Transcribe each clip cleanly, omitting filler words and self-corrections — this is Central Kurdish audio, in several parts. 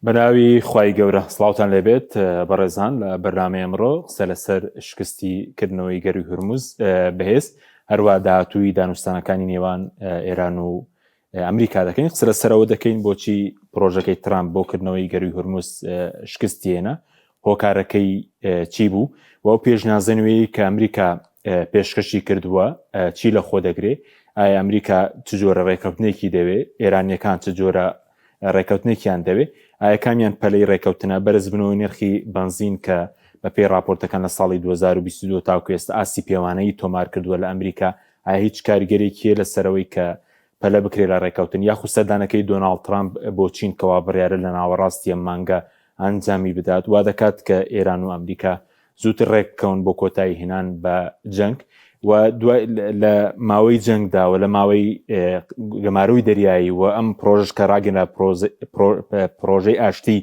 بەناوی خوای گەورە سڵاوتان لێبێت بەڕێزان لە بەرنامەی ئەمڕۆ قسە لەسەر شکستی کردنەوەی گەروی هورمز بەهێز هەروە داهاتووی دانوستانەکانی نێوان ئێران و ئەمریکا دەکەین قسە لەسەرەوە دەکەین بۆچی پرۆژەکەی ترامپ بۆ کردنەوەی گەروی هورمز شکستێنە هۆکارەکەی چی بوو و ئەو پێشنازە نوێی کە ئەمریکا پێشکەشی کردووە چی لە خۆ دەگرێ ئایا ئەمریکا چ جۆرە ڕێکەوتنێکی دەوێ ئێرانیەکان چ جۆرە ڕێکەوتنێکیان دەوێ ئایا کامیان پەلەی ڕێکەوتنە بەرزبوونەوەی نرخی بەنزین کە بەپێی ڕاپۆرتەکان لە ساڵی 2022 تاوکو ئێستا ئاستی پێوانەیی تۆمار کردووە لە ئەمریکا ئایا هیچ کاریگەرێکی هەیە لەسەرەوەی کە پەلە بکرێت لە ڕێکەوتن یاخود سەردانەکەی دۆناڵد ترامپ بۆ چین کەوا بڕیارە لە ناوەڕاستی ئەم مانگە ئەنجامی بدات وا دەکات کە ئێران و ئەمریکا زووتر ڕێککەون بۆ کۆتایی هێنان بە جەنگ و دوای لە ماوەی جەنگدا و لە ماوەی گەمارۆی دەریایی و ئەم پرۆژش کە ڕاگەنرا پرۆژەی ئاشتی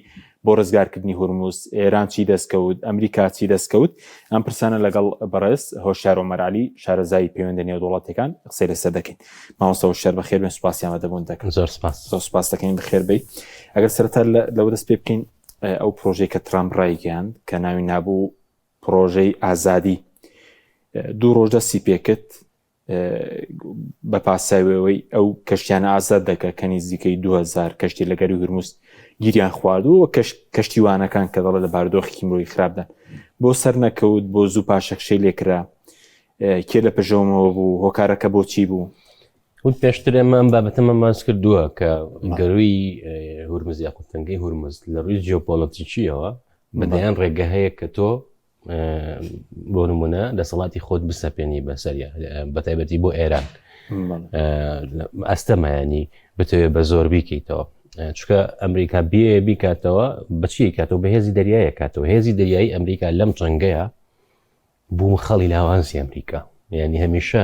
بۆ ڕزگارکردنی هورمز ئێران چی دەستکەوت ئەمریکا چی دەستکەوت ئەم پرسانە لەگەڵ بەڕێز هۆشیار عومەر عەلی شارەزای پەیوەندە نێودەوڵەتیەکان قسەی لەسەر دەکەین مامۆستا هۆشیار بەخێر بێن سوپاسی ئامادەبوون دەکەم زۆر سپاس زۆر سپاس دەکەین بەخێر بێی ئەگەر سەرەتا لەوە دەست پێ بکەین ئەو پرۆژەی کە ترامپ ڕایگەیاند کە ناوی نابوو پرۆژەی ئازادی دوو ڕۆژ دەستی پێکرد بە پاساویەوەی ئەو کەشتیانە ئازاد دەکە کە نزیکەی 2000 کەشتی لە گەروی هورمز گیریان خواردووە و کەشتیوانەکان کە دەڵێ لە بارودۆخێکی مرۆیی خراپدان بۆ سەر نەکەوت بۆ زوو پاشەکشەی لێکرا کێ لە پژەوەمەوە بوو هۆکارەکە بۆچی بوو وت پێشتر ئێمە ئەم بابەتەمان باس کردووە کە گەروی هورمز یاخود تەنگەی هورمز لە ڕووی جیۆپۆلەتیکیەوە بە دەیان ڕێگە هەیە کە تۆ بۆ نمونە دەسەڵاتی خۆت بسەپێنی بەسەریا بە تایبەتی بۆ ئێران ئەستەمایانی بتەوێت بە زۆر بیکەیتەوە چکە ئەمریکا بێ بیکاتەوە بەچی کاتەوە بە هێزی دەریایە کاتەوە هێزی دەریایی ئەمریکا لەم جەنگەیە بوو خەڵی لاوازی ئەمریکا یعنی هەمیشە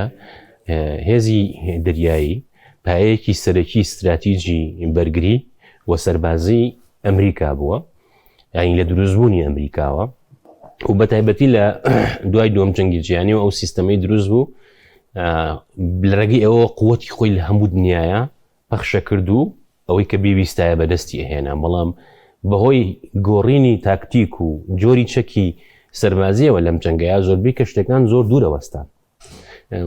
هێزی دەریایی پایەیەکی سەرەکی استراتیجی بەرگری و سەربازی ئەمریکا بووە یعنی لە دروستبوونی ئەمریکاوە و بە تایبەتی لە دوای دووەم جەنگی جیهانی و ئەو سیستەمەی دروست بوو لە ڕێگەی ئەوە قوتی خۆی لە هەموو دنیاە پەخشە کرد و ئەوەی کە بیویستایە بەدەستی ئەهێنا، بەڵام بەهۆی گۆڕینی تاکتیک و جۆری چەکی سەربازیەوە لەم جەنگەیا زۆربەی کەشتەکان زۆر دوورە وەستان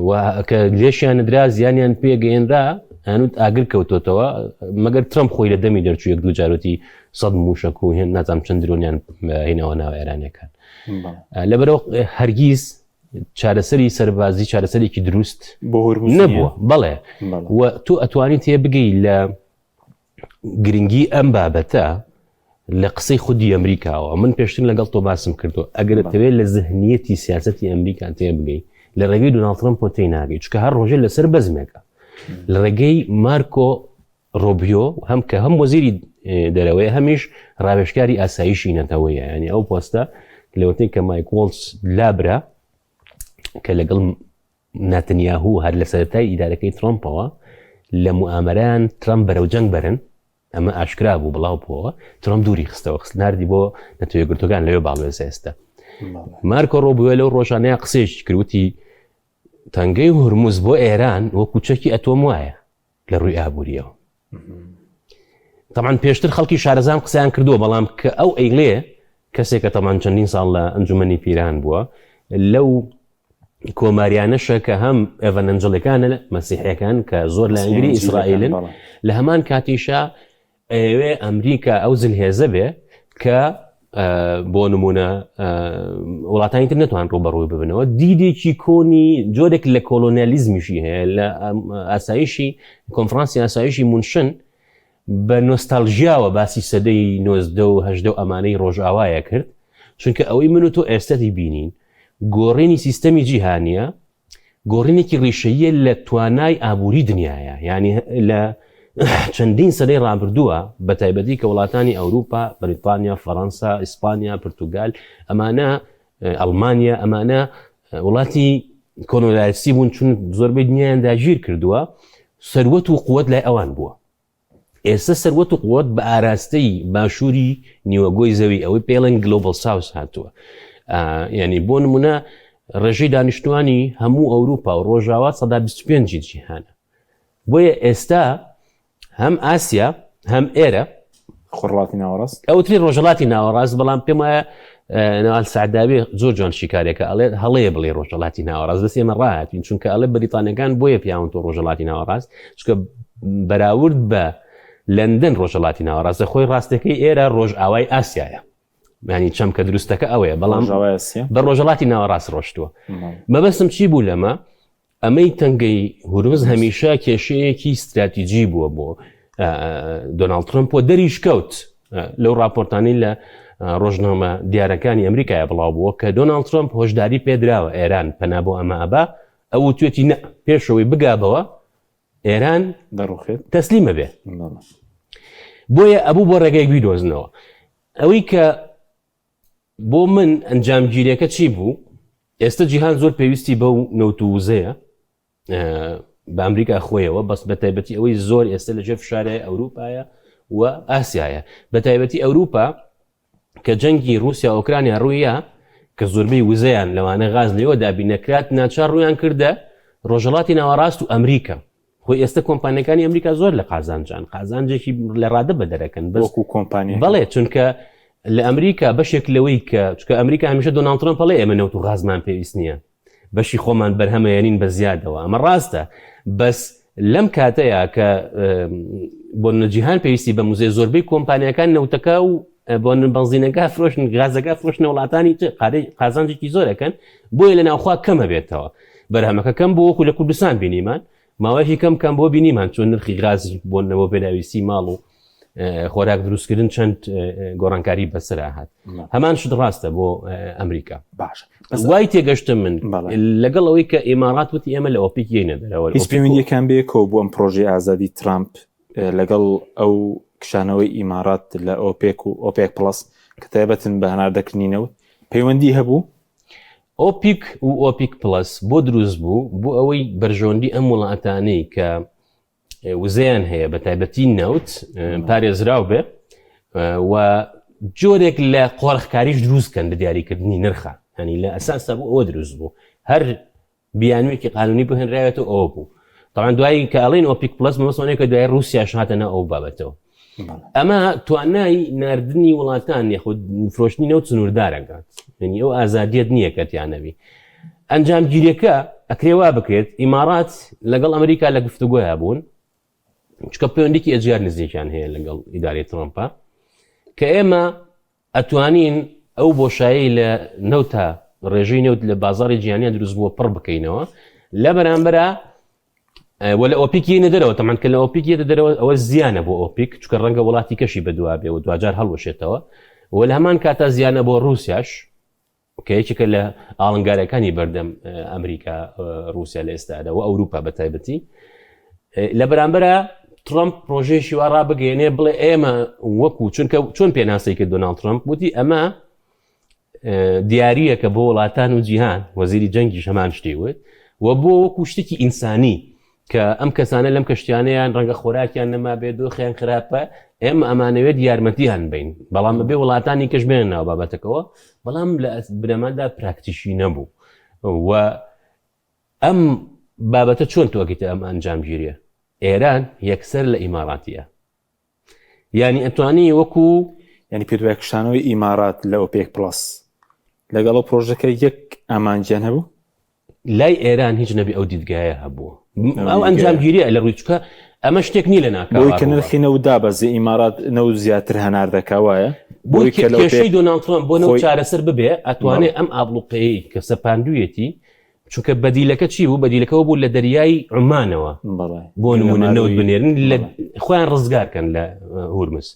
و کە لێشیان ندرا زیانیان پێگەیەنرا هەنووت ئاگر کەوتۆتەوە مەگەر ترەمپ خۆی لە دەمی دەرچوو یەک دوو جاروتی سەد موشک و هێن نازانم چەند درۆنیان هینەوە ناو ئێرانەکان لەبەرەوە هەرگیز چارەسەری سەربازی چارەسەرێکی دروست بۆ هورمز نەبووە بەڵێ و تۆ ئەتوانی تێ بگەی لە گرنگی ئەم بابەتە لە قسەی خودی ئەمریکاوە من پێشتر لەگەڵ تۆ باسم کردو ئەگەر تەوێت لە زهنیەتی سیاستی ئەمریکا تێ بگەی لە ڕێگەی دۆناڵد ترەمپ تێ ناگەی چونکە هەر ڕۆژێ لەسەر بەزمێکە لە ڕێگەی مارکۆ ڕۆبیۆ هەم کە هەم وەزیری دەرەوەی هەمیش ڕاوێژکاری ئاسایشی نەتەوەیە ینی ئەو پۆستە لەوەتەی کە مایک وۆڵس لابرا کە لەگەڵ ناتنیاهو هەر لە سەرەتای ئیدارەکەی ترۆمپەوە لە موئامەرەیان ترەمپ بەرەو جەنگ بەرن ئەمە ئاشکرا بوو بڵاو بووەوە ترەمپ دووری خستەوە خست ناردی بۆ نەتەوە یەکگرتووەکان لەوێ باڵوێزە ئێستا مارکۆ ڕۆبیۆ لەو ڕۆژانەیە قسەیەکی کرد وتی تەنگەی هورمز بۆ ئێران وەکو چەکی ئەتۆم وایە لە ڕووی ئابووریەوە تەمان پێشتر خەڵکی شارەزان قسەیان کردووە بەڵام کە ئەو ئەیڵێ کەسێکە تەمان چەندین ساڵ لە ئەنجومەنی پیران بووە لەو کۆماریانەشە کە هەم ئێڤەنەنجڵەکانە مەسیحەکان کە زۆر لایەنگری ئیسرائیلن لە هەمان کاتیشا ئەیەوێ ئەمریکا ئەو زلهێزە بێ کە بۆ نمونە وڵاتانی تر نتوان ڕوبەڕووی ببنەوە دیدێکی کۆنی جۆرێک لە کۆلۆنیالیزمیشی هەیە لە ئاسایشی کۆنفرانسی ئاسایشی مونشن بە نۆستالژیاوە باسی سەدەی 19 و هەدە و ئەمانەی ڕۆژئاوایە کرد چونکە ئەوەی من و تۆ ئێستەتی بینین گۆڕینی سیستەمی جیهانیە گۆڕینێکی ڕیشەییە لە توانای ئابووری دنیاە یعنی لە چەندین سەدەی ڕابردووە بە تایبەتی کە وڵاتانی ئەوروپا بەریتانیا فەەنسا ئیسپانیا پرتوگال ئەمانە ئەڵمانیا ئەمانە وڵاتی کۆنۆلاسی بوون چون زۆربەی دنیایان داگیر کردووە سەروەت و قوت لای ئەوان بووە ئێستا سەروەت و قوت بە ئاراستەی باشووری نیوەگۆی زەوی ئەوەی پێڵێن Global South هاتووە یعنی بۆ نمونە ڕێژەی دانیشتوانی هەموو ئەوروپا و ڕۆژاوا 125 جیهانە بۆیە ئێستا هەم ئاسیا هەم ئێرە خۆڕڵاتی ناوەڕاست ئەوتری ڕۆژهڵاتی ناوەڕاست بەڵام پێم وایە نەوال سەعداوی زۆر جوان شیکارێکە ئەڵێ هەڵەیە بڵێ ڕۆژهڵاتی ناوەڕاست بەس ئێمە ڕاهاتین چونکە ئەڵێ بەریتانیەکان بۆیە پیاون تۆ ڕۆژهڵاتی ناوەڕاست چونکە بەراورد بە لەندەن ڕۆژهڵاتی ناوەڕاستە خۆی ڕاستەکەی ئێرە ڕۆژئاوای ئاسیایە ینی چەمکە دروستەکە ئەوەیە بەڵام بە ڕۆژهڵاتی ناوەڕاست ڕۆشتووە مەبەستم چی بوو لەمە ئەمەی تەنگەی هورمز هەمیشە کێشەیەکی ستراتیجی بووە بۆ دۆناڵد ترەمپ و دەریشکەوت لەو راپۆرتانی لە ڕۆژنامە دیارەکانی ئەمریکای بڵاو بووە کە دۆناڵد ترەمپ هۆشداری پێدراوە ئێران پەنا بۆ ئەمە ئەبا ئەو وتوێتی نە پێشەوەی بگابەوە ئێران دەڕوخێت تەسلیمە بێ بۆیە ئەبوو بۆ ڕێگەی بیدۆزنەوە ئەوەی کە بۆ من ئەنجامگیریەکە چی بوو؟ ئێستا جیهان زۆر پێویستی بەو نەوت و وزەیە بە ئەمریکا خۆیەوە بەس بە تایبەتی ئەوەی زۆر ئێستا لەژێر فشارە ئەوروپایە و ئاسیایە بە تایبەتی ئەوروپا کە جەنگی رووسیا ئۆکرانیا ڕوویە کە زۆربەی وزەیان لەوانە غاز لێوە دابین نەکرات ناچار ڕوویان کردە ڕۆژهڵاتی ناوەڕاست و ئەمریکا خۆی ئێستا کۆمپانیەکانی ئەمریکا زۆر لە قازانجان قازانجێکی لە ڕادە بە دەرەکەن بەس وەکو کۆمپانیا بەڵێ چونکە لە ئەمریکا بەشێک لەوەی کە چکە ئەمریکا هەمیشە دۆناڵد ترەمپ ئەڵێ ئێمە نەوت و غازمان پێویست نییە بەشی خۆمان بەرهەمەیەنین بە زیادەوە ئەمە ڕاستە بەس لەم کاتەیە کە بۆ جیهان پێویستی بە موزێ زۆربەی کۆمپانیەکان نەوتەکە و بۆ بەنزینەکە فرۆشن غازەکە فرۆشنە وڵاتانی تر قارەی قازانجێکی زۆرەکەن بۆیە لە ناوخوا کەمە بێتەوە بەرهەمەکە کەم بۆ وەکو لە کوردستان بینیمان ماوەیەکی کەم کەم بۆ بینیمان چۆن نرخی غاز بۆ نەوە پێداویستی ماڵ و خۆراک دروستکردن چەند گۆڕانکاری بەسرا هات هەمان شت ڕاستە بۆ ئەمریکا باش وای تێگەشتم من لەگەڵ ئەوەی کە ئیمارات وتی ئێمە لە ئۆپیک یینە دەرەوە هیچ پەیوەندیەکان بەیەکەوە بۆ ئەم پرۆژەی ئازادی ترامپ لەگەڵ ئەو کشانەوەی ئیمارات لە ئۆپێک و ئۆپێک پڵەس کە تایبەتن بە هەناردەکردنی نەوت پەیوەندی هەبوو؟ ئۆپیک و ئۆپیک پڵەس بۆ دروست بوو بۆ ئەوەی بەرژەوەندی ئەم وڵاتانەی کە وزەیان هەیە بە تایبەتی نەوت پارێزراو بێ و جۆرێک لە قۆرخکاریش دروستکەن لە دیاریکردنی نرخە هەنی لە ئەساسا بوو ئەوە دروست بوو هەر بیانوویەکی قانونی بۆ هێنراوێتەوە ئەوە بوو تاوان دوایی کە ئەڵێن ئۆپیک پلس مەبەستمانەیە کە دوای رووسیاش هاتە ناو ئەو بابەتەوە ئەمە توانای ناردنی وڵاتان یاخود فرۆشتنی نەوت سنووردارەکات یعنی ئەو ئازادیت نییە کە تیانەبی ئەنجامگیریەکە ئەکرێ وا بکرێت ئیمارات لەگەڵ ئەمریکا لە گفتوگۆیا بوون چکە پەیوەندێکی ئەجیار نزیکیان هەیە لەگەڵ ئیدارەی ترەمپە کە ئێمە ئەتوانین ئەو بۆشایەی لە نەوتا ڕێژەی نەوت لە بازاڕی جیهانیان دروست بووە پڕ بکەینەوە لە بەرامبەرا وە لە ئۆپیک یێنە دەرەوە تەمان کە لە ئۆپیک یێتە دەرەوە ئەوە زیانە بۆ ئۆپیک چونکە ڕەنگە وڵاتی کەشی بەدوا بێ و دواجار هەڵوەشێتەوە و لە هەمان کاتا زیانە بۆ ڕووسیاش کە یەکێکە لە ئاڵنگاریەکانی بەردەم ئەمریکا رووسیا لە ئێستادا و ئەوروپا بە تایبەتی لە بەرامبەرە ترامپ پرۆژەیەکی وا ڕابگەێنێ بڵێ ئێمە وەکو چونکە چۆن پێناسەی کرد دۆناڵد ترامپ وتی ئەمە دیاریەکە بۆ وڵاتان و جیهان وەزیری جەنگیش هەمان شتی وت و بۆ وەکو شتێکی ئینسانی کە ئەم کەسانە لەم کەشتیانەیان ڕەنگە خۆراکیان نەمابێت دۆخیان خراپە ئێمە ئەمانەوێت یارمەتیان بین بەڵام بەبێ وڵاتانی کەش بێنە ناو بابەتەکەەوە بەڵام لە بنەمادا پراکتیشی نەبوو و ئەم بابەتە چۆن تۆگەیتە ئەم ئەنجامگیریە ئێران یەکسەر لە ئیماراتیە یانی ئەتوانی وەکو یانی پێت وایە کشانەوەی ئیمارات لە ئۆپێک پڵەس لەگەڵ ئەو پرۆژەکە یەک ئامانجیان هەبوو؟ لای ئێران هیچ نەبی ئەو دیدگایە هەبوو ئەو ئەنجامگیریە لە ڕووی چکە ئەمە شتێک نی لە ناکاوە کە نرخی نەوت دابەزێ ئیمارات نەوت زیاتر هەنار دەکا وایە بۆی کە کێشەی دۆناڵد ترەمپ بۆ نەوت چارەسەر ببێ ئەتوانێ ئەم ئابڵوقەیەی کە سەپاندوویەتی چونکە بەدیلەکە چی بوو بەدیلەکەەوە بوو لە دەریای عمانەوە بۆ نمونە نەوت بنێرن لە خۆیان ڕزگارکەن لە هورمز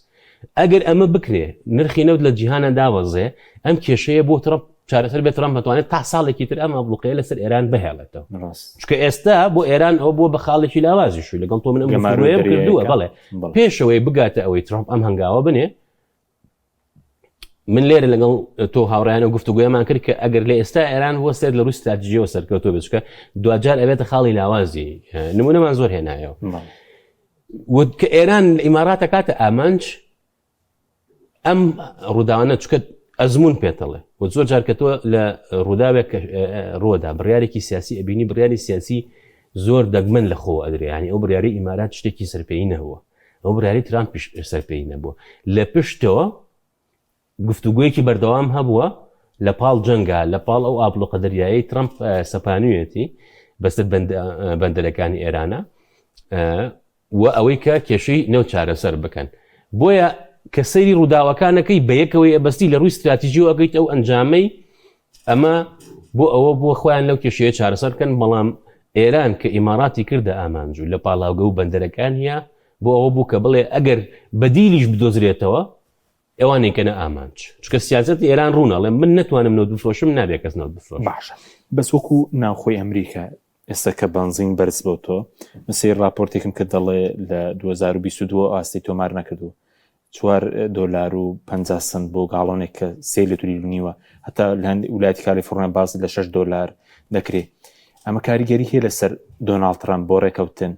ئەگەر ئەمە بکرێ نرخی نەوت لە جیهانە داوەزێ ئەم کێشەیە بۆ ترەمپ چارەسەر بێت ترەمپ بتوانێت تا ساڵێکی تر ئەم ئابلوقەیە لەسەر ئێران بهێڵێتەوە چونکە ئێستا بۆ ئێران ئەو بووە بە خاڵێکی لاوازیش لەگەڵ تۆ من ئەم کردووە بەڵێ پێشەوەی بگاتە ئەوەی ترامپ ئەم هەنگاوە بنێ من لێرە لەگەڵ تۆ هاوڕیانە گفتوگویمان کرد کە ئەگەر لە ئێستا ئێران وەستێت لە ڕووی ستراتیژیەوە سەرکەوتوو بێت چونکە دواجار ئەبێتە خاڵی لاوازی نمونەمان زۆر هێنایەوە کە ئێران ئیماراتە کاتە ئامانج ئەم ڕووداوانە چکە ئەزمون پێتەڵێ و زۆر جار کە تۆ لە ڕووداوێک ڕۆدا بڕیارێکی سیاسی ئەبینی بڕیاری سیاسی زۆر دەگمەن لە خۆ ئەدرێ ینی ئەو بڕیاری ئیمارات شتێکی سەرپێی نەبووە. ئەو بڕیاری ترامپیش سەرپێی نەبووە. لە پشتەوە گفتوگۆیەکی بەردەوام هەبووە لە پاڵ جەنگا، لە پاڵ ئەو ئابڵوقە دەریایەی ترەمپ سەپانویەتی بەسەر بەندەرەکانی ئێرانە و ئەوەی کە کێشەی نەوت چارەسەر بکەن. بۆیە کە سەیری ڕووداوەکانەکەی بە یەکەوەی ئەبەستی لە ڕووی ستراتیژیەوە ئەگەیت ئەو ئەنجامەی ئەمە بۆ ئەوە بووە خۆیان لەو کێشەیە چارەسەر بکەن، بەڵام ئێران کە ئیماراتی کردە ئامانج و لە پاڵاوگە و بەندەرەکانیا بۆ ئەوە بوو کە بڵێ ئەگەر بەدیلیش بدۆزرێتەوە ئەوان ئەیکەنە ئامانج چونکە سیاسەتی ئێران ڕوونە ئەڵێ من نەتوانم نەوت بفرۆشم نابێ کەس نەوت بفرۆشێ. باشە بەس وەکو ناوخۆی ئەمریکا ئێستا کە بەنزین بەرز بۆتەوە من سەیر راپۆرتێکم کرد دەڵێ لە 2022 ئاستی تۆمار نەکردو چوار دۆلار و 50 سنت بۆ گاڵۆنێک کە سێ لتری نیوە هەتا لە هەندێک ولاتی کالیفۆرنیا باز لە 6 دۆلار دەکرێت ئەمە کاریگەری هەیە لەسەر دۆناڵد ترەمپ بۆ ڕێکەوتن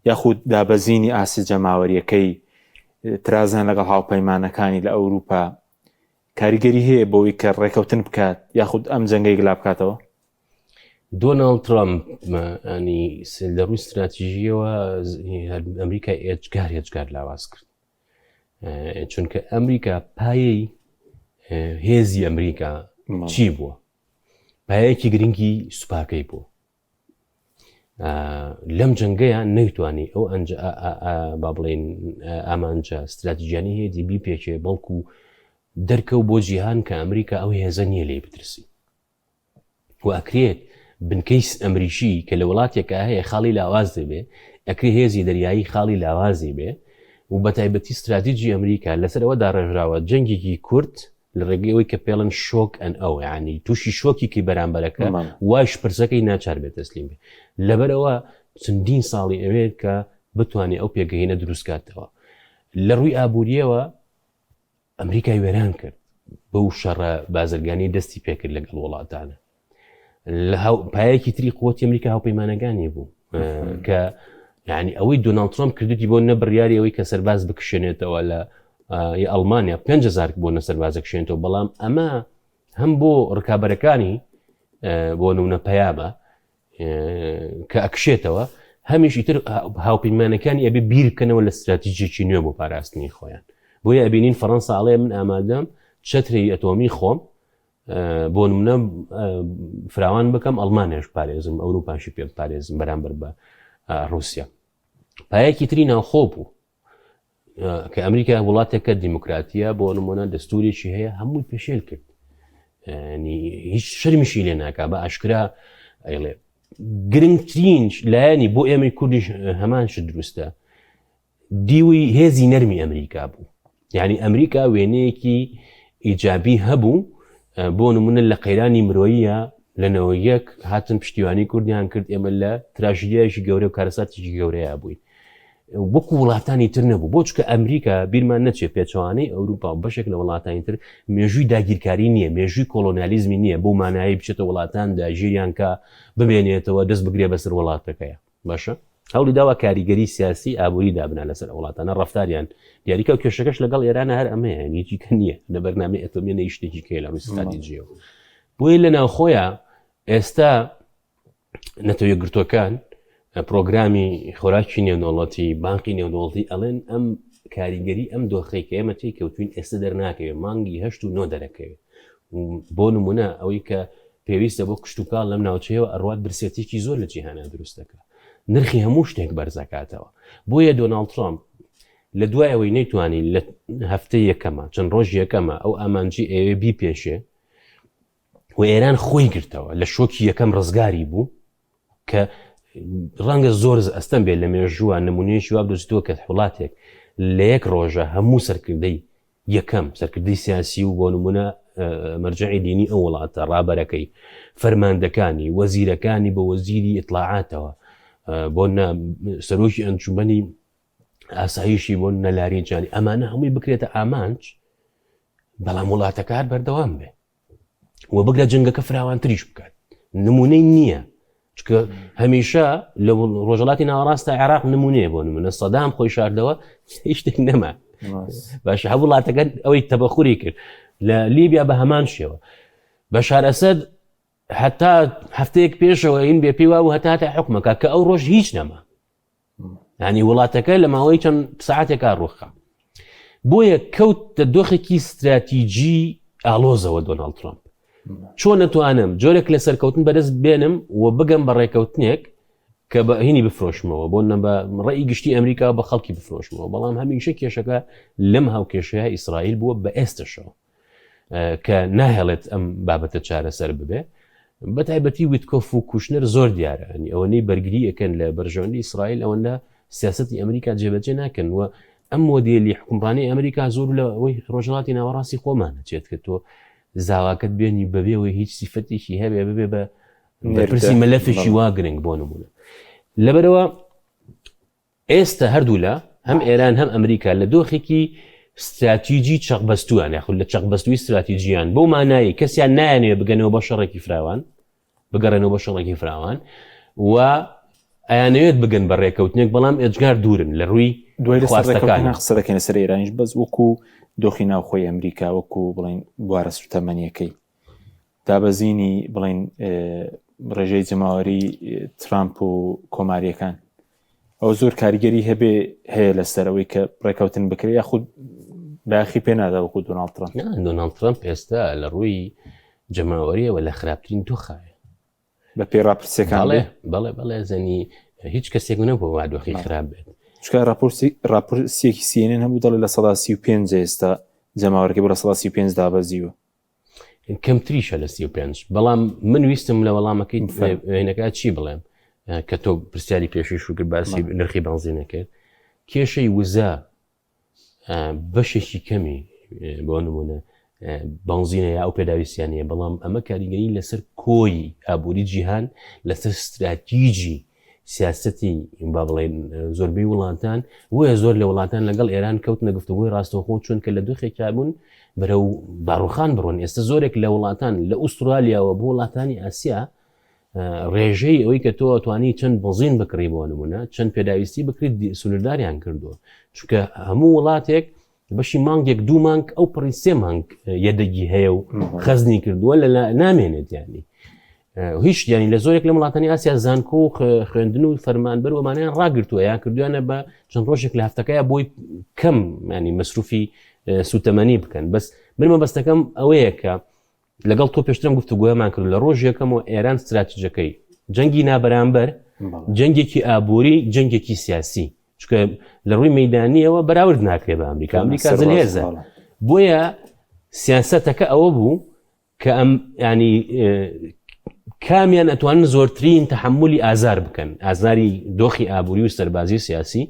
یاخود دابەزینی ئاستی جەماوەریەکەی ترازان لەگەڵ هاوپەیمانەکانی لە ئەوروپا کاریگەری هەیە بۆی کە ڕێکەوتن بکات یاخود ئەم جەنگەی گلا بکاتەوە؟ دۆناڵد ترامپ ینی لە ڕووی ستراتیژیەوە ئەمریکا ئێجگار ئێجگار لاواز کرد چونکە ئەمریکا پایەی هێزی ئەمریکا چی بووە پایەکی گرنگی سوپاکەی بوو لەم جەنگەیە نەیتوانی ئەو با بڵێن ئامانجە ستراتیژیانی هەیەی بیپێکێ بەڵکو دەرکەوت بۆ جیهان کە ئەمریکا ئەو هێزە نییە لێی بترسی و ئەکرێت بنکەی ئەمریکی کە لە وڵاتێکا هەیە خاڵی لاواز دەبێ ئەکرێ هێزی دەریایی خاڵی لاوازی بێ و بە تایبەتی ستراتیجی ئەمریکا لەسەر ئەوە داڕێژراوە جەنگێکی کورت لە ڕێگەی ئەوەی کە پێڵن shock and awe یعنی تووشی شۆکی کی بەرامبەرەکە وایش پرسەکەی ناچار بێت تەسلیم بێت لەبەرەوە چەندین ساڵی ئەوێت کە بتوانێت ئەو پێگەینە دروستکاتەوە لە ڕووی ئابووریەوە ئەمریکای وێران کرد بەو شەڕە بازرگانی دەستی پێکرد لەگەڵ وڵاتانە لە پایەکی تری قوتی ئەمریکا هاوپەیمانەکانی بوو کە یعنی ئەوەی دۆناڵد ترامپ کردوتی بۆ نە بڕیاری ئەوەی کە سەرباز بکشێنێتەوە لە ئەڵمانیا 5هزار بۆ نە سەربازە کشێنێتەوە بەڵام ئەمە هەم بۆ ڕکابەرەکانی بۆ نمونە پەیامە کە ئەکشێتەوە هەمیش ئیتر هاوپەیمانەکانی ئەبێ بیر بکەنەوە لە استراتیژێکی نوێ بۆ پاراستنی خۆیان بۆیە ئەبینین فەڕەنسا ئەڵێ من ئامادەم چەتری ئەتۆمی خۆم بۆ نمونە فراوان بکەم ئەڵمانیاش پارێزم ئەوروپاشی پێ پارێزم بەرامبەر بە رووسیا پایەکی تری ناوخۆ بوو کە ئەمریکا وڵاتێکە دیموکراتیە بۆ نمونە دەستورێکی هەیە هەمووی پێشێل کرد هیچ شەرمیشی لێ ناکا بە ئاشکرا ئەیڵێ گرنگترین لایەنی بۆ ئێمەی کوردیش هەمان شت دروستە دیوی هێزی نەرمی ئەمریکا بوو یعنی ئەمریکا وێنەیەکی ئیجابی هەبوو بۆ نمونە لە قەیرانی مرۆییە لە نەوە یەک هاتن پشتیوانی کوردیان کرد ئێمە لە تراژیدیایکی گەورە و کارەساتێکی گەورەیە بووین وەکو وڵاتانی تر نەبوو بۆ چکە ئەمریکا بیرمان نەچێت پێچەوانەی ئەوروپا و بەشێک لە وڵاتانی تر مێژووی داگیرکاری نییە مێژووی کۆلۆنیالیزمی نییە بۆ مانایی بچێتە وڵاتان داگیریان کە بمێنێتەوە دەست بگرێ بەسەر وڵاتەکەیە باشە هەوڵی داوا کاریگەری سیاسی ئابووری دابنا لەسەر وڵاتانە ڕفتاریان دیاریکە و کێشەکەش لەگەڵ ئێرانە هەر ئەمەیە هیچی کە نییە لە بەرنامەی ئەتۆمیە نە شتێکی کەی لە ڕووی ستراتیژیەوە بۆیە لە ناوخۆیە ئێستا نەتەوە یەکگرتووەکان پرۆگرامی خۆراکی نێودەوڵەتی بانقی نێودەوڵەتی ئەڵێن ئەم کاریگەری ئەم دۆخەی کە ئێمە تێی کەوتوین ئێستا دەرناکەوێت مانگی هەشت و نۆ دەرەکەوێت بۆ نمونە ئەوەی کە پێویستە بۆ کشتتوکاڵ لەم ناوچەیەوە ئەڕوات برسێتێکی زۆر لە جیهانە دروست دەکات نرخی هەموو شتێک بەرزەکاتەوە بۆیە دۆناڵد ترامپ لە دوای ئەوەی نەیتوانی لە هەفتەی یەکەمە چەند ڕۆژ یەکەمە ئەو ئامانجی ئەوێ بیپێشێ و ئێران خۆی گرتەوە لە شۆکی یەکەم ڕزگاری بوو کە ڕەنگە زۆر ئەستەم بێت لە مێژووە نمونەیەکی وا بدۆزیتەوە کە وڵاتێک لە یەک ڕۆژە هەموو سەرکردەی یەکەم سەرکردەی سیاسی و بۆ نمونە مەرجعی دینی ئەو وڵاتە ڕابەرەکەی فەرماندەکانی وەزیرەکانی بە وەزیری ئیتلاعاتەوە بۆ سەرۆکی ئەنجومەنی ئاسایشی بۆ نەلاری جانی ئەمانە هەمووی بکرێتە ئامانج بەڵام وڵاتەکە هەر بەردەوام بێ و بگرە جەنگەکە فراوانتریش بکات نمونەی نییە چکە هەمیشە لە ڕۆژهەڵاتی ناوەڕاستە عێراق نمونەیە بۆ نمونە سەدام خۆی شاردەوە هیچ شتێک نەما باش هەبوو وڵاتەکە ئەوەی تەبەخوری کرد لە لیبیا بە هەمان شێوە بەشار ئەسەد هەتا هەفتەیەک پێشەوە این بێ پێی وابوو هەتا هەتا حکومەکە کە ئەو ڕۆژ هیچ نەما. ینی وڵاتەکە لە ماوەی چەند ساعتێکا ڕوخا بۆیە کەوتە دۆخێکی ستراتیجی ئالۆزەوە دۆناڵد ترامپ چۆن نەتوانم جۆرێک لە سەرکەوتن بەدەست بێنم و بگەم بە ڕێکەوتنێک کە بە هینی بفرۆشمەوە بۆ نە بە ڕێی گشتی ئەمریکا بە خەڵکی بفرۆشمەوە بەڵام هەمیشە کێشەکە لەم هاوکێشەیە ئیسرائیل بووە بە ئێستەشەوە کە ناهێڵێت ئەم بابەتە چارەسەر ببێ بە تایبەتی ویتکۆف و کوشنەر زۆر دیارە ئەنی ئەوەنەی بەرگری ئەەکەن لە بەرژەوەندی ئیسرائیل ئەوەندە سیاستی ئەمریکا جێبەجێ ناکەن و ئەم مۆدێلی حکومڕانی ئەمریکا زۆر لە ئەوەی ڕۆژهەڵاتی ناوەڕاستی خۆمان چێت کە تۆ زاواکەت بێنی بەبێەوەی هیچ سیفەتێکی هەبێ ببێ بە بەرپرسی مەلەفێکی وا گرنگ بۆ نمونە لەبەرەوە ئێستە هەردوولا هەم ئێران هەم ئەمریکا لە دۆخێکی ستراتیجی چەقبەستووان یاخود لە چەقبەستووی ستراتیجیان بەو مانایی کەسیان نایانەوێ بگەنەوە بە شەڕێکی فراوان بگەڕێنەوە بە شەڕێکی فراوان و ئەیانەوێت بگەن بە ڕێکەوتنێک بەڵام ئێجگار دوورن لە ڕووی دوای لە خواستەکان قسە دەکەین لەسەر ئێرانیش بەس وەکو دۆخی ناوخۆی ئەمریکا وەکو بڵێن بوارە سوتەمەنیەکەی دابەزینی بڵین ڕێژەی جەماوەری ترامپ و کۆماریەکان ئەو زۆر کاریگەری هەبێ هەیە لەسەر ئەوەی کە ڕێکەوتن بکرێت یاخود باخی پێ نادا وەکو دۆناڵد ترامپ دۆناڵد ترامپ ئێستا لە ڕووی جەماوەریەوە لە خراپترین دۆخایە بە پێی ڕاپرسیەکان بەڵێ بەڵێ بەڵێ زەنی هیچ کەسێک نەبوو وا دۆخی خراپ بێت چکە راپۆرسی راپرسیەکی سیێنێن هەبوو دەڵێ 35% ئێستا جەماوەرەکەی بۆ 35% دابەزیوە کەمتریشە لە 35 بەڵام من ویستم لە وەڵامەکەی وێنەکە چی بڵێم کە تۆ پرسیاری پێشی شوکرد باسی نرخی بنزینە کرد کێشەی وزە بەشێکی کەمی بۆ نمونە بنزینە یا ئەو پێداویستیانەیە بەڵام ئەمە کاریگەری لەسەر کۆی ئابووری جیهان لەسەر ستراتیجی سیاسەتی با بڵێن زۆربەی وڵاتان بۆیە زۆر لە وڵاتان لەگەڵ ئێران کەوتنە گفتوگۆی ڕاستەوخۆ چونکە لە دۆخێکا بوون بەرەو باڕوخان بڕۆن ئێستا زۆرێک لە وڵاتان لە ئوسترالیاوە بۆ وڵاتانی ئاسیا ڕێژەی ئەوەی کە تۆ توانی چەند بەزین بکڕی بۆ نمونە چەند پێداویستی بکریت سنوورداریان کردووە چونکە هەموو وڵاتێک بەشی مانگێک دوو مانگ ئەو پڕی سێ مانگ یەدەگی هەیە و خەزنی کردووە لە نامێنێت ینی هیچ ینی لە زۆرێک لە وڵاتانی ئاسیا زانکۆ و خوێندن و فەرمانبەر ومانیان ڕاگرتووە یان کردویانە بە چەند ڕۆژێک لە هەفتەکەی بۆی کەم ینی مەسروفی سوتەمەنی بکەن بەس من مەبەستەکەم ئەوەیە کە لەگەڵ تۆ پێشترم گفتوگۆیەمان کرد لە ڕۆژ یەکەمەوە ئێران ستراتیجەکەی جەنگی نابەرامبەر جەنگێکی ئابووری جەنگێکی سیاسی چونکە لە ڕووی مەدانیەوە بەراورد ناکرێ بە ئەمریکا ئەمریکا زلهێزە بۆیە سیاستەکە ئەوە بوو کە ئەم ینی کامیان ئەتوانن زۆرترین تحملی ئازار بکەن ئازاری دۆخی ئابووری و سەربازی و سیاسی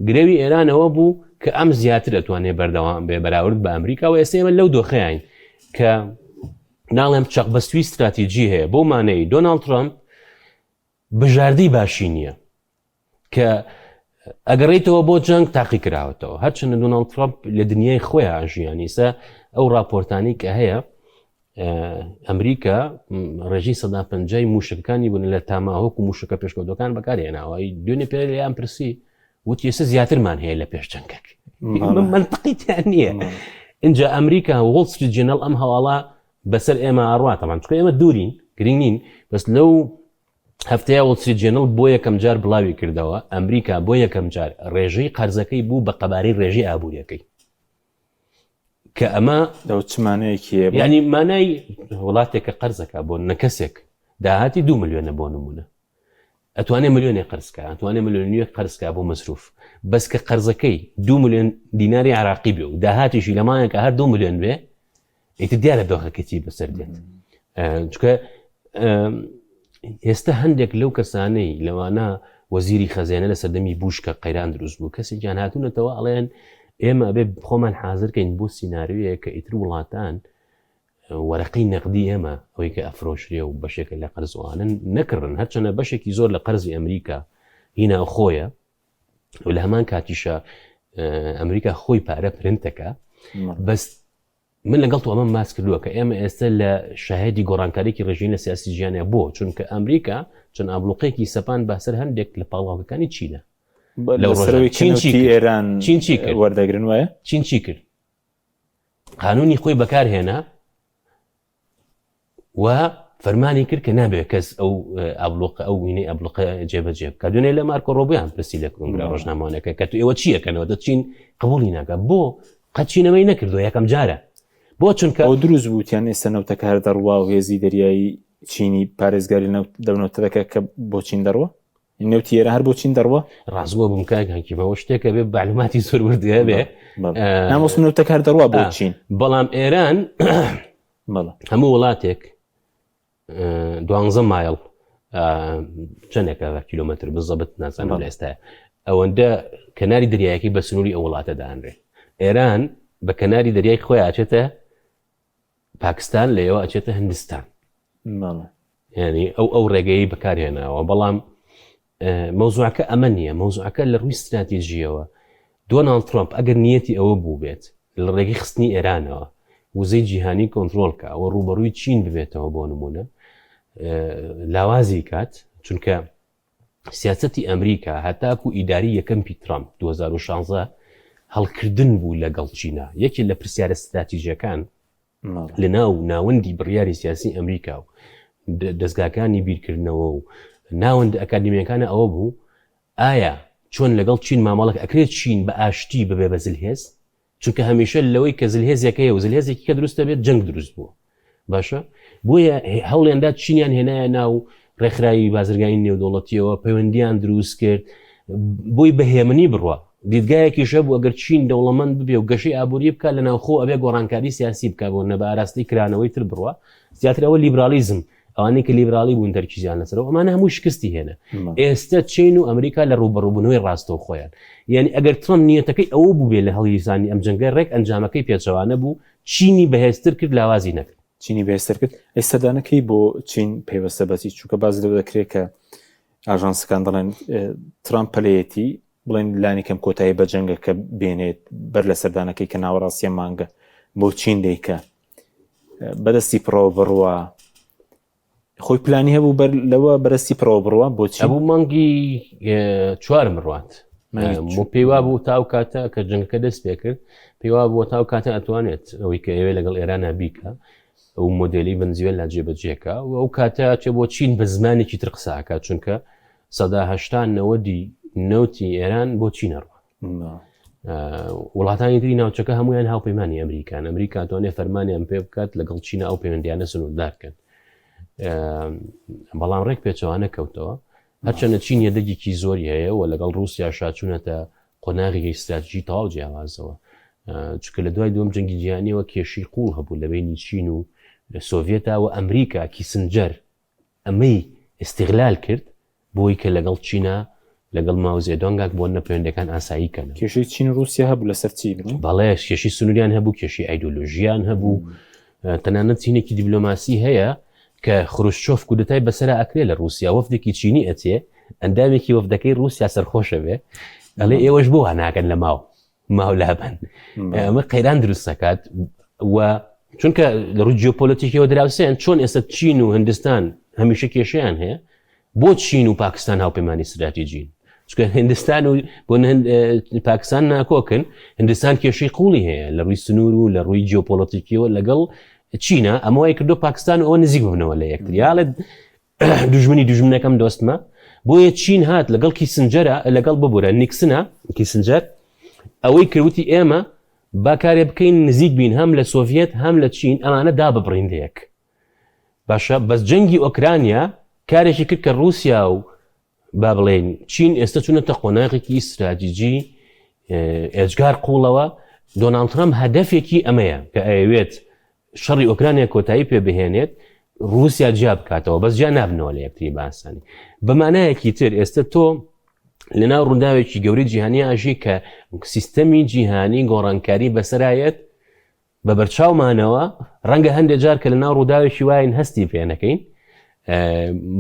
گرەوی ئێرانەوە بوو کە ئەم زیاتر ئەتوانێت بەردەوام بێ بەراورد بە ئەمریکا و ئێستا ئێمە لەو دۆخیان کە ناڵێم چەقبەستوی استراتیجی هەیە بۆ مانەی دۆناڵد ترامپ بژاردەی باشی نییە کە ئەگەڕیتەوە بۆ جەنگ تاقی کراوەتەوە هەرچەندە دۆناڵد ترامپ لە دنیای خۆیان ژیانیسە ئەو راپۆرتانی کە هەیە ئەمریکا ڕێژەی سەدا پەنجای موشەکەکانی بوون لە تاماهۆک و موشەکە پێشکەوتەکان بەکارهێناوە دوێنێ پێ لێیان پرسی وتی ئێستا زیاترمان هەیە لە پێش جەنگەک منطقیتیان نییە اینجا ئەمریکا وۆڵ ستریت جێنەڵ ئەم هەواڵە بەسەر ئێمە ئاڕاتەمان چکە ئێمە دوورین گرنگ نین بەس لەو هەفتەیە وۆڵ ستریت جێنەڵ بۆ یەکەم جار بڵاوی کردەوە ئەمریکا بۆ یەکەم جار ڕێژەی قەرزەکەی بوو بە قەبارەی ڕێژەی ئابووریەکەی کە ئەمە لەو چ مانایەکی هەیە؟ یعنی مانای وڵاتێک کە قەرزەکە بۆ نەکەسێک داهاتی دو ملیۆنە بۆ نمونە ئەتوانێ ملیۆنێ قەرزکە ئەتوانێ ملیۆنیەک قەرزکە بۆ مەسروف بەس کە قەرزەکەی دو ملیۆن دیناری عراقی بێ و داهاتیشی لە مایەکە هەر دو ملیۆن بێ ئیتر دیارە دۆخەکە چی بەسەر دێت چکە ئێستا هەندێک لەو کەسانەی لەوانە وەزیری خەزێنە لە سەردەمی بوش کە قەیران دروست بوو کەسێکیان هاتوونەتەوە ئەڵێن ئێمە ئەبێ خۆمان حاضرکەین بۆ سیناریۆیە کە ئیتر وڵاتان وەرەقەی نەقدی ئێمە ئەوەی کە ئەفرۆشرێ و بەشێکە لە قەرزوانن نەکڕن هەرچەنە بەشێکی زۆر لە قەرزی ئەمریکا هینا خۆیە و لە هەمان کاتیشە ئەمریکا خۆی پارە پرنتەکە بەس من لەگەڵ تۆ ئەمەم باس کردووە کە ئێمە ئێستا لە شاهدی گۆڕانکاریی ڕژین لە سیاسی جیانە بۆ چونکە ئەمریکا چەند ئابلوقێکی سەپان بەسەر هەندێک لە پاڵاوگەکانی چینە لە ڕۆژەوەی چین چی ئێران چین چی کرد وەردەگرن وایە چین چی کرد قانونی خۆی بەکارهێنا و فەرمانی کرد کە نابێت کەس ئەو ئابلوقە ئەو وینەی ئابلوقە جێبەجێ بکات دوێنێ لە مارکۆ ڕۆبیان پرسی لە کۆنگرە ڕۆژنامەوانەکە کە تو ئێوە چیەکەنەوە دەچین قبولی ناکە بۆ قەچینەوەی نەکردو یەکەم جارە بۆ چونکە ئەو دروست بووتیان ئێستا نەوتەکە هەر دەڕوا و هێزی دەریایی چینی پارێزگاری نەوت لەو نەوتە دەکە کە بۆ چین دەڕوە نەوتی ئێران هەر بۆ چین دەڕوە ڕاستگۆ بم کاک هەکیمەوە شتێکە بێ معلوماتی زۆر ورد هەبێ نامۆس نەوتەکە هەر دەڕوا بۆ چین بەڵام ئێران هەموو وڵاتێک دوانزە مایل چەندێکە کیلومتر بزەبت نازانم لە ئێستا ئەوەندە کەناری دەریایەکەی بە سنووری ئەو وڵاتە دانرێ ئێران بە کەناری دەریای خۆی ئاچێتە پاکستان لەوە ئەچێتە هندستان ینی ئەو ئەو ڕێگەی بەکارهێناوە بەڵام مەوزوعەکە ئەمە نییە مەوزوعەکە لە ڕووی ستراتیژیەوە دۆناڵد ترامپ ئەگەر نیەتی ئەوە بوو بێت لە ڕێگەی خستنی ئێرانەوە وزەی جیهانی کۆنترۆڵ کە ئەوە ڕووبەڕووی چین ببێتەوە بۆ نمونە لاوازی کات چونکە سیاستی ئەمریکا هەتاکو ئیداری یەکەم پی ترامپ 2016 هەڵکردن بوو لەگەڵ چینا یەکێ لە پرسیارە ستراتیژیەکان لە ناو ناوەندی بڕیاری سیاسی ئەمریکا و دەزگاکانی بیرکردنەوە و ناوەندە ئەکادیمیەکانە ئەوە بوو ئایا چۆن لەگەڵ چین مامەڵەک ئەکرێت چین بە ئاشتی ببێ بە زلهێز چونکە هەمیشە لەوەی کە زلهێزێک هەیە و زلهێزێکی کە دروست دەبێت جەنگ دروست بووە باشە بۆیە هەوڵیاندا چینیان هێنایە ناو ڕێکخراوی بازرگانی نێودەوڵەتیەوە پەیوەندیان دروست کرد بۆی بەهێمنی بڕوا دیدگایەکیش هەبوو ئەگەر چین دەوڵەمەند ببێ و گەشەی ئابووری بکات لە ناوخۆ ئەبێ گۆڕانکاری سیاسی بکات بۆ نە بە ئاراستەی کرانەوەی تر بڕوا زیاتر ئەوە لیبرالیزم ئەوانەی کە لیبرالی بوون تەرکیزیان لەسەرەوە ئەمانە هەموو شکستی هێنا ئێستا چین و ئەمریکا لە ڕووبەڕووبوونەوەی ڕاستەوخۆیان یعنی ئەگەر ترەمپ نیەتەکەی ئەوە بوو بێ لە هەڵگیرسانی ئەم جەنگە ڕێک ئەنجامەکەی پێچەوانە بوو چینی بەهێزتر کرد لاوازی نەکرد چینی بەهێزتر کرد ئەی سەردانەکەی بۆ چین پەیوەستە بەچی چونکە باز لەوە دەکرێت کە ئاژانسەکان دەڵێن ترامپ پەلەیەتی بڵێن لانی کەم کۆتایی بە جەنگەکە بێنێت بەر لە سەردانەکەی کە ناوەڕاستیە مانگە بۆ چین دەیکە بەدەستی پڕەوە بڕوا خۆی پلانی هەبوو بەر لەوە بەرەستی پڕەوە بڕوە بۆچی هەبوو مانگی چوارم بڕوات بۆ پێی وا بوو تاو کاتە کە جەنگەکە دەست پێ کرد پێی وا بووە تاو کاتە ئەتوانێت ئەوەی کە ئەوێ لەگەڵ ئێرانە بیکە ئەو مۆدلی ڤەنزوێلا جێبەجێکە و ئەو کاتە چێ بۆ چین بە زمانێکی تر قساکات چونکە سەدا هەشتا نەوەدی نەوتی ئێران بۆ چینە ڕوە وڵاتانی تری ناوچەکە هەمویان هاوپەیمانانی ئەمریکان ئەمریکا توانێت فەرمانیان پێ بکات لەگەڵ چینە ئەو پەیوەندیانە سنووردار بکەن بەڵام ڕێک پێچەوانە کەوتەوە هەرچەنە چین یەدەگێکی زۆری هەیە و لەگەڵ رووسیا شاچوونەتە قۆناغی استراتیژی تەواو جیاوازەوە چونکە لە دوای دووەم جەنگی جیهانیەوە کێشەی قوڵ هەبوو لە بینی چین و سۆڤێتا و ئەمریکا کیسنجەر ئەمەی ئیستیغلال کرد بۆی کە لەگەڵ چینا لەگەڵ ماو زێدۆنگاک بۆ نە پەیوەندەکان ئاسایی کەن. کێشەی چین و ڕووسیا هەبوو لەسەر چی بوو؟ بەڵێ کێشەی سنووریان هەبوو، کێشەی ئایدۆلۆژیان هەبوو، تەنانەت چینێکی دیبلۆماسی هەیە کە خروشچۆف کودەتای بەسەرا ئەکرێ لە ڕووسیا، وەفدێکی چینی ئەچێ، ئەندامێکی وەفدەکەی ڕووسیا سەرخۆشە بێ، ئەڵێ ئێوەش بۆ وا ناکەن لە ماو ماو لابەن. ئەمە قەیران دروست دەکات و چونکە لە ڕووی جیۆپۆلەتیکیەوە دراوسێن، چۆن ئێستا چین و هندستان هەمیشە کێشەیان هەیە، بۆ چین و پاکستان هاوپەیمانی ستراتیجین؟ چونکە هندستان و بۆ پاکستان ناکۆکن، هندستان کێشەی قوڵی هەیە لە ڕووی سنوور و لە ڕووی جیۆپۆلەتیکیەوە لەگەڵ چینە، ئەمە وای کردو پاکستان و ئەوە نزیک ببنەوە لە یەکتر، یاڵێت دوژمنی دوژمنەکەم دۆستمە. بۆیە چین هات لەگەڵ کیسنجەرە، لەگەڵ ببورە نیکسنە، کیسنجەر ئەوەی کردوتی ئێمە با کارێ بکەین نزیک بین هەم لە سۆڤیەت هەم لە چین، ئەمانە داببڕین لە یەک. باشە بەس جەنگی ئۆکرانیا کارێکی کرد کە ڕووسیا و با بڵێین چین ئێستا چوونەتە قۆناغێکی ئیستراتیجی ئێجگار قوڵەوە. دۆناڵد ترەمپ هەدەفێکی ئەمەیە کە ئەیەوێت شەڕی ئۆکرانیا کۆتایی پێ بهێنێت، ڕووسیا جیا بکاتەوە، بەس جیا نابنەوە لە یەکتری بە ئاسانی. بە مانایەکی تر ئێستا تۆ لەناو ڕووداوێکی گەورەی جیهانی ئاژی کە سیستەمی جیهانی گۆڕانکاری بەسەرایەت بە بەرچاومانەوە، ڕەنگە هەندێک جار کە لەناو ڕووداوێکی واین هەستی پێ نەکەین،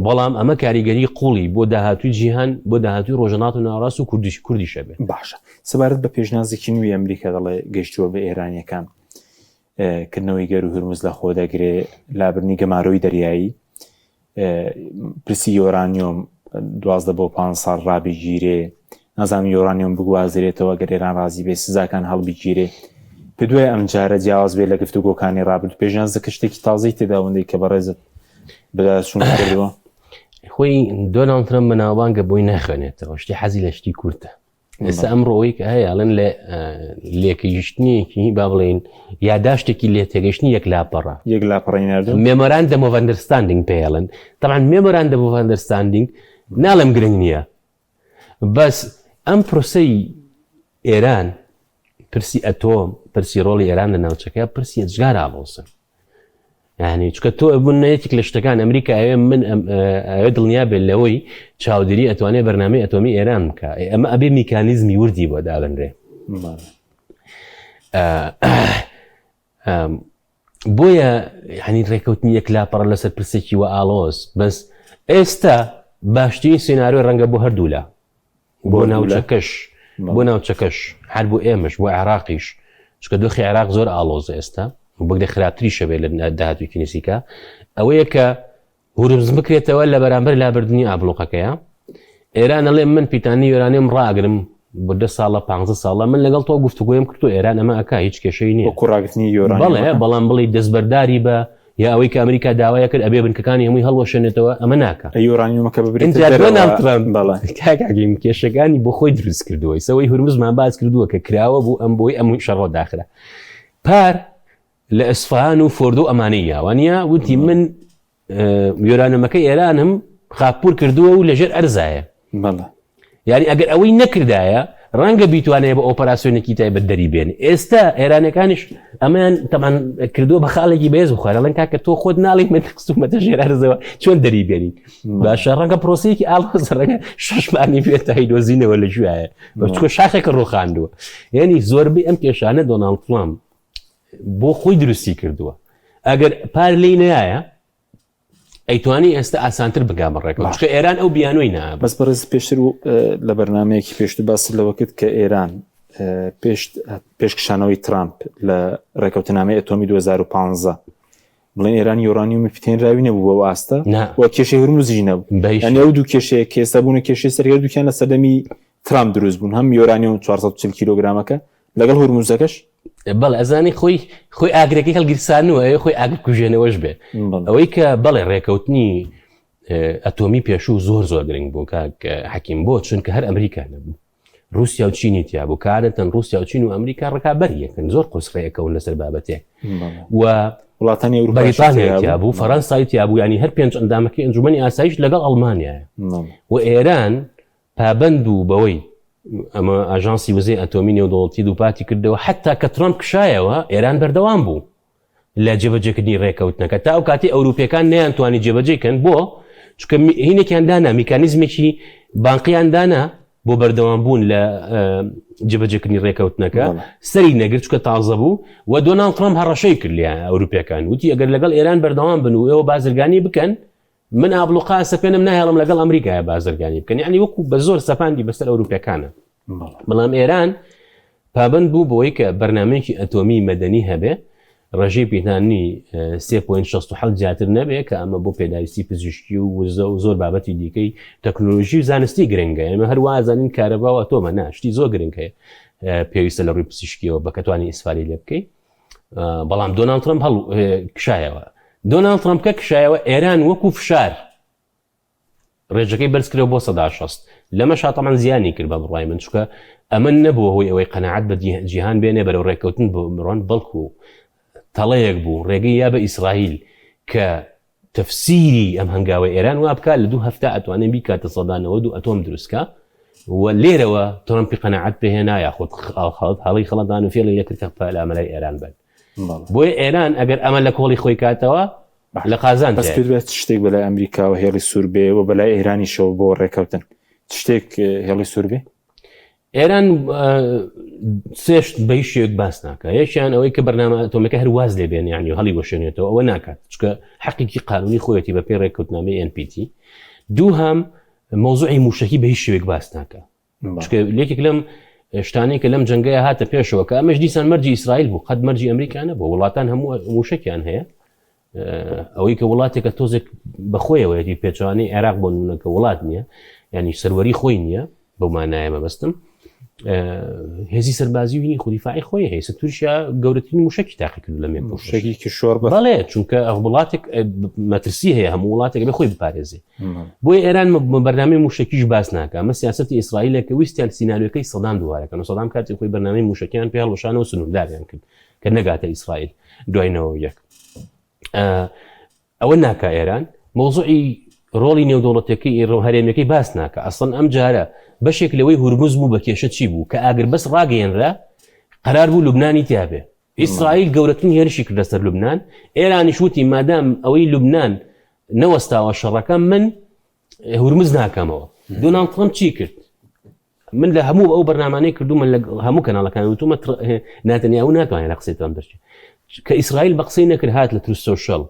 بەڵام ئەمە کاریگەری قوڵی بۆ داهاتوی جیهان، بۆ داهاتوی ڕۆژهەڵات و ناوەڕاست و کوردیش کوردیشە بێت. باشە سەبارەت بە پێشنازێکی نوێی ئەمریکا دەڵێ گەیشتووە بە ئێرانیەکان، کردنەوەی گەروو هورمز لە خۆ دەگرێ، لابردنی گەمارۆی دەریایی، پرسی یۆرانیۆم 12 بۆ 5 ساڵ ڕابگیرێ، نازانم یۆرانیۆم بگوازرێتەوە گەر ئێران ڕازی بێ سزاکان هەڵبگیرێ. پێ دوای ئەم جارە جیاواز بێ لە گفتوگۆکانی ڕابرد پێشنیاز دەکرد شتێکی تازەی تێداوەندەی کە بەڕێزت. بەداچوون کردووە؟ خۆی دۆناڵد ترەمپ بەناوبانگە بۆی ناخوێنێتەوە، شتی حەزی لە شتی کورتە. ئێستا ئەمڕۆ ئەوەی کە هەیە ئەڵێن لە لێکەیشتنێکی با بڵێین یاداشتێکی لێ تێگەیشتنی یەک لاپەڕە یەک لاپەڕەی ناردوو memorandum of understanding پێڵن طبعا memorandum of understanding ناڵێم گرنگ نییە بەس ئەم پرۆسەی ئێران پرسی ئەتۆم پرسی ڕۆڵی ئێران لە ناوچەکە پرسی ئەجگار ئاڵۆزن یعنی چکە تۆ بوون یەکێک لە شتەکان ئەمریکا ئەوێ من ئەوێ دڵنیا بێت لەوەی چاودێری ئەتوانێت بەرنامەی ئەتۆمی ئێران بکە ئەمە ئەبێ میکانیزمی وردی بۆ دابنرێ بۆیە هەنی ڕێکەوتنی یەک لاپەڕە لەسەر پرسێکی وە ئاڵۆز بەس ئێستا باشترین سیناریۆی ڕەنگە بۆ هەردوولا بۆ ناوچەکەش بۆ ناوچەکەش هەر بۆ ئێمەش بۆ عێراقیش چکە دۆخی عێراق زۆر ئاڵۆزە ئێستا بگرە خراپتریشە بێت لە داهاتوویەکی نزیکە ئەوەیە کە هورمز بکرێتەوە لە بەرامبەر لابردنی ئابلوقەکەیە ئێران ئەڵێ من پیتانی یۆرانیۆم ڕاگرم بۆ دە ساڵە پ ساڵە من لەگەڵ تۆ گفتوگۆیم کردو ئێران ئەمە ئەک هیچ کێشەی نییە کوڕاگرتنی یۆران بەڵێ بەڵام بڵی دەستبەرداری بە یا ئەوەی کە ئەمریکا داوای کرد ئەبێ بنکەکانی هەمووی هەڵوەشێنێتەوە ئەمە ناکا یۆرانیۆمەکە ببرێتە ئینجا دەرەوە دۆناڵد ترەمپ بەڵێ کاک حەکیم کێشەکانی بۆ خۆی دروست کردووە ئیسە ئەوەی هورمزمان باس کردووە کە کراوە بوو ئەم بۆی ئەم شەڕە داخرا پار لە ئەسفهان و فۆردۆ ئەمانەی یاوە نییە وتی من یۆرانەمەکەی ئێرانم خاپور کردووە و لەژێر ئەرزایە بەڵێ یعنی ئەگەر ئەوەی نەکردایە ڕەنگە بیتوانێت بە ئۆپەراسیۆنێکی تایبەت دەری بێن ئێستا ئێرانەکانیش ئەمەیان تەمان کردووە بە خاڵێکی بەێز بخوارەڵەن کاکە تۆ خۆت ناڵی من خستومەتە ژێر ئەرزەوە چۆن دەری بێنین باشە ڕەنگە پرۆسەیەکی ئاڵۆز ڕەنگە شەش مانگی بێت تا دۆزینەوە لە گوێیە بەچکۆ شاخێکە ڕوخاندووە یعنی زۆربەی ئەم کێشانە دۆناڵد ترامپ بۆ خۆی دروستی کردووە ئەگەر پار لی نایە ئەیتوانی ئێستا ئاسانتر بگا بە ڕێکەوت چونکە ئێران ئەو بیانۆی نا بەس بەڕێز پێشتر و لە بەرنمەیەکی پێشتر باست لەوە کرد کە ئێران پێش پێشکشانەوەی ترامپ لە ڕێکەوتنامەی ئەتۆمی 2015 بڵێن ئێران یۆرانیومی پتێنراوی نەبوو بەو ئاستە و کێشەی هورمزیش نەبوو یعنی ئەو دوو کێشەیە کە ئێستا بوونە کێشەی سەر هەردووکیان لە سەردەمی ترامپ دروست بوون هەم یۆرانیوم 440 کیلۆگرامەکە لەگەڵ هورمزەکەش بەڵێ ئەزانی خۆی خۆی ئاگرەکەی هەڵگیرسانوە ئەوێ خۆی ئاگر کوژێنەوەش بێ ئەوەی کە بەڵێ ڕێکەوتنی ئەتۆمی پێشوو زۆر زۆر گرنگ بوو کاک حەکیم بۆ چونکە هەر ئەمریکا نەبوو رووسیا و چینی تیا بوو کارەتەن رووسیا و چین و ئەمریکا ڕکابەر یەکن زۆر قورس ڕێکەون لەسەر بابەتێک و وڵاتانی بەریتانیا تیا بوو فەرەنسای تیا بوو ینی هەر پێنج ئەندامەکەی ئەنجومەنی ئاسایش لەگەڵ ئەڵمانیایە و ئێران پابەند بوو بەوەی ئەمە ئاژانسی وزەی ئەتۆمی نێودەوڵەتی دووپاتی کردەوە حتا کە ترەمپ کشایەوە ئێران بەردەوام بوو لە جێبەجێکردنی ڕێکەوتنەکە تا ئەو کاتی ئەوروپیەکان نەیانتوانی جێبەجێ کەن بۆ چونکە هینێکیان دانا میکانیزمێکی بانقیان دانا بۆ بەردەوام بوون لە جێبەجێکردنی ڕێکەوتنەکە سەری نەگرت چکە تازە بوو و دۆناڵد ترەمپ هەڕەشەی کرد لە ئەوروپیەکان وتی ئەگەر لەگەڵ ئێران بەردەوام بن و ئێوە بازرگانی بکەن من ئابڵوقا ئەسەپێنم ناهێڵم لەگەڵ ئەمریکایە بازرگانی بکەن یعنی وەکو بە زۆر سەپاندی بەسەر ئەوروپیەکانە بەڵام ئێران پابند بوو بۆی کە بەرنمەیەکی ئەتۆمی مەدەنی هەبێ ڕێژەی پیتانی 3.67 زیاتر نەبێ کە ئەمە بۆ پێداویستی پزیشکی و وزە و زۆر بابەتی دیکەی تەکنۆلۆژی و زانستی گرنگە ئێمە هەروازانین کارەبا و ئەتۆمە ناشتی زۆر گرنگ هەیە پێویستە لە ڕووی پزیشکیەوە بەکەتوانی ئیسفادەی لێ بکەیت بەڵام دۆناڵد ترەمپ هەڵ کشایەوە دۆناڵد ترەمپ کە کشایەوە ئێران وەکو فشار ڕێژەکەی بەرز کرەوە بۆ 160 لەمە شاتەمان زیانی کرد بە بڕای من چکە ئەمە نەبووە هۆی ئەوەی قەنەعەت بە جیهان بێنێ بەرەو ڕێککەوتن بۆ مڕۆن بەڵکو تەڵەیەک بوو ڕێگەی یا بە ئیسرائیل کە تەفسیری ئەم هەنگاوەی ئێران وا بکات لە دوو هەفتە ئەتوانێ بیکاتە 90% ئەتۆم دروست کا و لێرەوە ترەمپی قەناعەت پێهێنا یاخود هەڵی خەڵەتان و فێڵی لێکرد کە پەلامەرای ئێران بن بۆیە ئێران ئەگەر ئەمە لە کۆڵی خۆی کاتەوە لە قازان بەس پێت وایە چ شتێک بەلای ئەمریکاوە هێڵی سوور بێ و بەلای ئێرانیشەوە بۆ ڕێکەوتن چ شتێک هێڵی سوور بێ؟ ئێران سێشت بە هیچ شێوەیەک باس ناکە یەکیان ئەوەی کە بەرنامە ئەتۆمەکە هەر واز لێ بێن یعنی هەڵی وەشێنێتەوە ئەوە ناکات چکە حەقێکی قانونی خۆیەتی بە پێی ڕێککەوتنامەی NPT دووهەم مەوزوعی موشەکی بە هیچ شێوەیەک باس ناکە چکە یەکێک لەم شتانەی کە لەم جەنگەیە هاتە پێشەوە کە ئەمەش دیسان مەرجی ئیسرائیل بوو قەت مەرجی ئەمریکا نەبوو وڵاتان هەموو موشەکیان هەیە ئەوەی کە وڵاتێکە تۆزێک بەخۆیەوەیەتی پێچوانی عێراق بۆ نمونە کە وڵات نییە ینی سەروەری خۆی نییە بەو مانایە مەبەستم. هێزی سەربازی وینی خودیفاعی خۆی هەیە سە تورکیا گەورەترین موشکی تاقی کرد لە مێشکی کشۆر بەڵێ چونکە ئەو وڵاتێک مەترسی هەیە هەموو وڵاتێک بە خۆی بپارێزێ بۆیە ئێران بەرنامەی موشەکیش باس ناکە ئەمە سیاستی ئیسرائیلە کە ویستیان سیناریۆکەی سەدام دووارەکەن و سەدام کاتی خۆی بەرنامەی موشەکیان پێ هەڵوەشانەوە سنوورداریان کرد کە نەگاتە ئیسرائیل دوای 91 ئەوە ناکا ئێران مەوزوعی ڕۆڵی نێودەوڵەتەکەی ئێرە و هەرێمیەکەی باس ناکا ئەسڵەن ئەم جارە بەشێک لەوەی هورمز بوو بە کێشە چی بوو کە ئاگربەس ڕاگەیەنرا قەرار بوو لوبنانی تیابێ ئیسرائیل گەورەترین هێرشی کردە سەر لوبناان ئێرانیش وتی مادام ئەوەی لوبناان نەوەستاوە شەڕەکە من هورمز ناکەمەوە دۆناڵد ترەمپ چی کرد من لە هەموو ئەو بەرنمانەی کردومە لە هەموو کەناڵەکان وتومە ناتەنیاهو ناتوانێت لە قسەی ترەمپ دەرچێت کە ئیسرائیل بە قسەی نەکرد هات لە Truth Social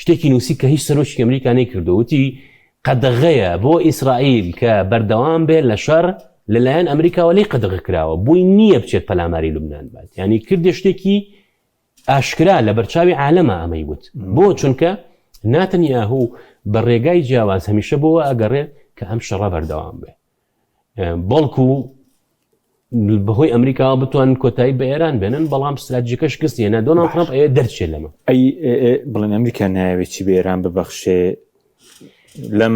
شتێکی نووسی کە هیچ سەرۆکی ئەمریکا نەیکردو وتی قەدەغەیە بۆ ئیسرائیل کە بەردەوام بێت لە شەڕ لەلایەن ئەمریکاوە لی قەدەغە کراوە بۆی نییە بچێت پەلاماری لوبناان بات ینی کردێ شتێکی ئاشکرا لە بەرچاوی عالەما ئەمەی وت بۆ چونکە ناتەنیاهو بە ڕێگای جیاواز هەمیشە بۆوە ئەگەڕێ کە ئەم شەڕە بەردەوام بێ بەڵکو بەهۆی ئەمریکاوە بتوان کۆتایی بە ئێران بێنن بەڵام استراتژیکە شکست هێنا دۆناڵد ترامپ ئەیە دەرچێت لەمە ئەی بڵێن ئەمریکا ناوێت چی بە ئێران ببەخشێ لەم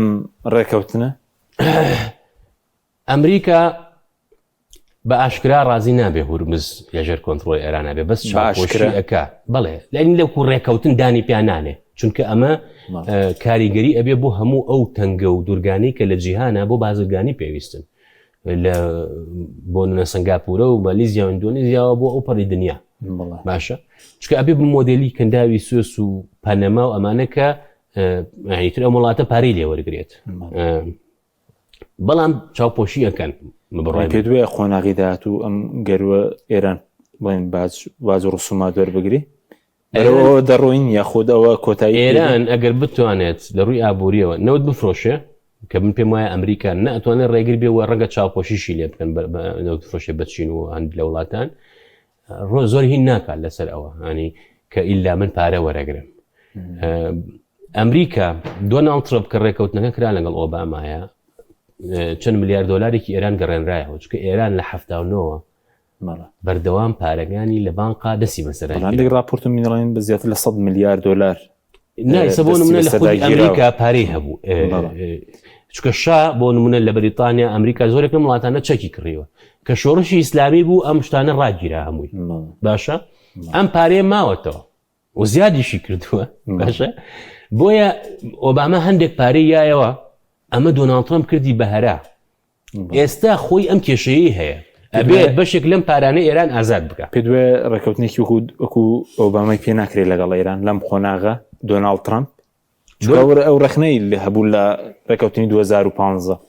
ڕێکەوتنە ئەمریکا بە ئاشکرا ڕازی نابێ هورمز لەژێر کۆنتترۆل ئێرانە بێ بەس چاپۆشی ئەک بڵێ لەین لەکو ڕێکەوتن دانی پیانانێ چونکە ئەمە کاریگەری ئەبێ بۆ هەموو ئەو تەنگە و دوورگانی کە لە جیهانە بۆ بازرگانی پێویستن لە بۆ نە سنگاپورە و مالیزیا و ئیندۆنیزیاوە بۆ ئەو پەڕی دنیا باشە چکە ئەبێ بە مۆدلی کەنداوی سوێس و پەنەما و ئەمانە کە تر ئەم وڵاتە پارەی لێوەرگێت بەڵام چاوپۆشی ئەکەن بڕای پێ دوێ قۆناغی داهاتوو ئەم گەروە ئێران بڵێن باج واز و ڕسومات وەربگری بەرەوە دەڕۆین یاخود ئەوە کۆتایی ئێران ئەگەر بتوانێت لە ڕووی ئابووریەوە نەوت بفرۆشێ کە من پێم وایە ئەمریکا ناتوانێت ڕێگر بێ و ڕەنگە چاوپۆشیشی لێ بکەن نەوت فرۆشێ بە چین و هەند لە وڵاتان ڕۆ زۆر هین ناکات لەسەر ئەوە هەنی کە ئیلا من پارە وەرەگرم ئەمریکا دۆناڵد ترەمپ کە ڕێکەوتنەکە کرا لەگەڵ ئۆبامایە چەند ملیار دۆلارێکی ئێران گەڕێنرایەوە چونکە ئێران لە 79ەوە بەردەوام پارەکانی لە بانقا دەستی بەسەر هەندێک راپۆرتم منڵێن بە زیاتر لە 100 ملیار دلار نایسە بۆ نمونە لە خودی ئەمریکا پارەی هەبوو چکە شا بۆ نمونە لە بەریتانیا ئەمریکا زۆرێک لەم وڵاتانە چەکی کڕیوە کە شۆڕشی ئیسلامی بوو ئەم شتانە ڕاگیرا هەمووی باشە ئەم پارەیە ماوەتەوە و زیادیشی کردووە باشە بۆیە ئۆباما هەندێک پارەی یایەوە ئەمە دۆناڵد ترەمپ کردی بەهرا ئێستا خۆی ئەم کێشەیە هەیە ئەبێت بەشێک لەم پارانە ئێران ئازاد بکە پێ دوێ ڕێککەوتنێکی وەکو وەکو ئۆبامای پێ ناکرێت لەگەڵ ئێران لەم قۆناغە دۆناڵد ترەمپ ئەو ڕخنەی لە هەبوو لە ڕێککەوتنی 2015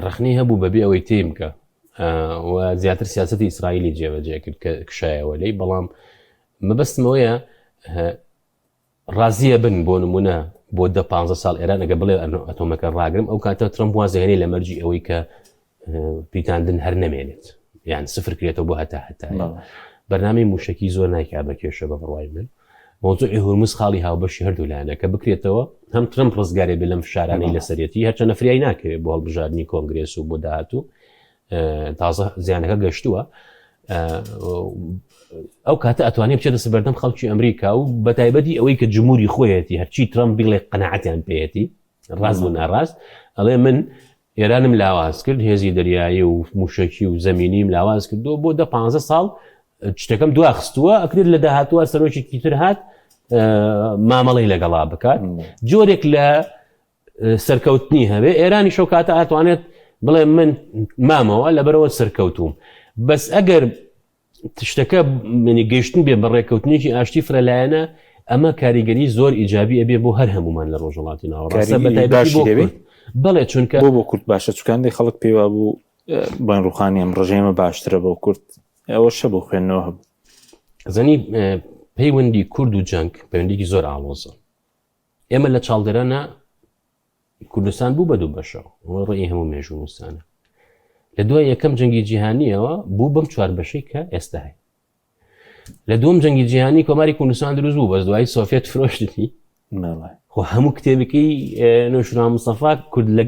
ڕخنەی هەبوو بەبێ ئەوەی تێم بکە و زیاتر سیاستی ئیسرائیلی جێبەجێ کرد کە کشایەوە لی بەڵام مەبەستمەوەیە ڕازیە بن بۆ نمونە بۆ دە پ ساڵ ئێران ئەگە بڵێ ئەتۆمەکە ڕاگرم ئەو کاتە ترەمپ وازهێنی لە مەرجی ئەوەی کە پیتاندن هەر نەمێنێت یان سفر کرێتەوە بۆ هەتا هەتا بەرنامەی موشکی زۆر نایکا بە کێشە بە بڕوای من مۆزوعی هورمز خاڵی هاوبەشی هەردوو لایەنە کە بکرێتەوە هەم ترمپ ڕزگارێ بێ لەم فشارانەی لەسەرەتی هەرچەنە فریای ناکەوێت بۆ هەڵبژاردننی کۆنگرێس و بۆ داهاتوو تازە زیانەکە گەشتووە ئەو کاتە ئەتوانێت بچێتە سەر بەردەم خەڵکی ئەمریکا و بەتایبەتی ئەوەی کە جمهوری خۆیەتی هەرچی ترەمپ بڵێ قەنەعەتیان پێیەتی ڕاست و ناڕاست ئەڵێ من ئێرانم لاواز کرد هێزی دەریایی و موشکی و زمینیم لاواز کردو بۆ دە پ ساڵ شتەکەم دوا خستووە ئەکرێت لە داهاتووە سەرۆکێکی تر هات مامەڵی لەگەڵا بکات جۆرێک لە سەرکەوتنی هەبێ ئێرانی شەو کاتە ئەتوانێت بڵێ من مامەوە لەبەرەوە سەرکەوتوم بەس ئەگەر شتەکە منی گەیشتن بێ بە ڕێککەوتنێکی ئاشتی فرەلایەنە ئەمە کاریگەری زۆر ئیجابی ئەبێ بۆ هەر هەمومان لە ڕۆژهەڵاتی ناوەڕاستە بە تایبەتی بۆ کورد بەڵێ چونکە بۆ بۆ کورد باشە چکاندی خەڵک پێوا بوو بڵێن ڕوخانی ئەم ڕژێمە باشترە بۆ کورد ئەوە شە بۆ خوێندنەوە هەبوو زەنی پەیوەندی کورد و جەنگ پەیوەندیکی زۆر ئاڵۆزە ئێمە لە چاڵدێرانە کوردستان بوو بە دوو بەشەوە ئەوە ڕێی هەموو مێژوونووسانە لە دوای یەکەم جەنگی جیهانیەوە بوو بەم چوار بەشەی کە ئێستا هەیە لە دووەم جەنگی جیهانی کۆماری کوردستان دروست بوو بەس دوایی سۆفێت فرۆشتنی. خۆ هەموو کتێبەکەی نەوشیروان مستەفا کورد لە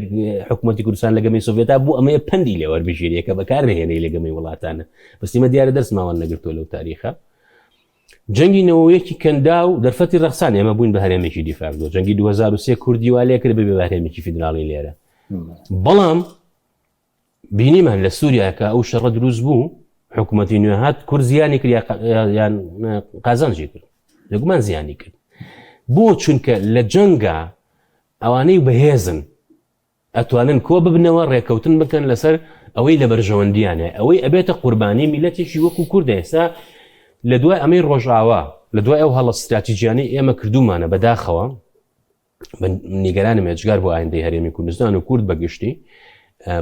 حکوومەتی کوردستان لە گەمەی سۆڤێتا بوو ئەمەیە پەندی لێ وەربگیرێ کە بەکار نهێنەی لە گەمەی وڵاتانە بەسیمە دیارە دەرسماوان نەگرتووە لەو تاریخە جەنگی نەوەیەکی کەندا و دەرفەتی ڕەخسان ئێمە بووین بە هەرێمێکی دیفاکتۆ جەنگی 2023 کوردی وا لێکرد ببێ بە هەرێمێکی فیدراڵی لێرە بەڵام بینیمان لە سووریا کە ئەو شەڕە دروست بوو حکوومەتی نوێ هات کورد زیانی کرد یان قازانجی کرد لەگومان زیانی کرد بۆ چونکە لە جەنگا ئەوانەی بەهێزن ئەتوانن کۆ ببنەوە ڕێکەوتن بکەن لەسەر ئەوەی لە بەرژەوەندیانە ئەوەی ئەبێتە قوربانی میلەتێکی وەکو کوردە ئێستا لە دوای ئەمەی ڕۆژئاوا لە دوای ئەو هەڵە استراتیژیانەی ئێمە کردومانە بەداخەوە من نیگەرانم ئێجگار بۆ ئایندەی هەرێمی کوردستان و کورد بەگشتی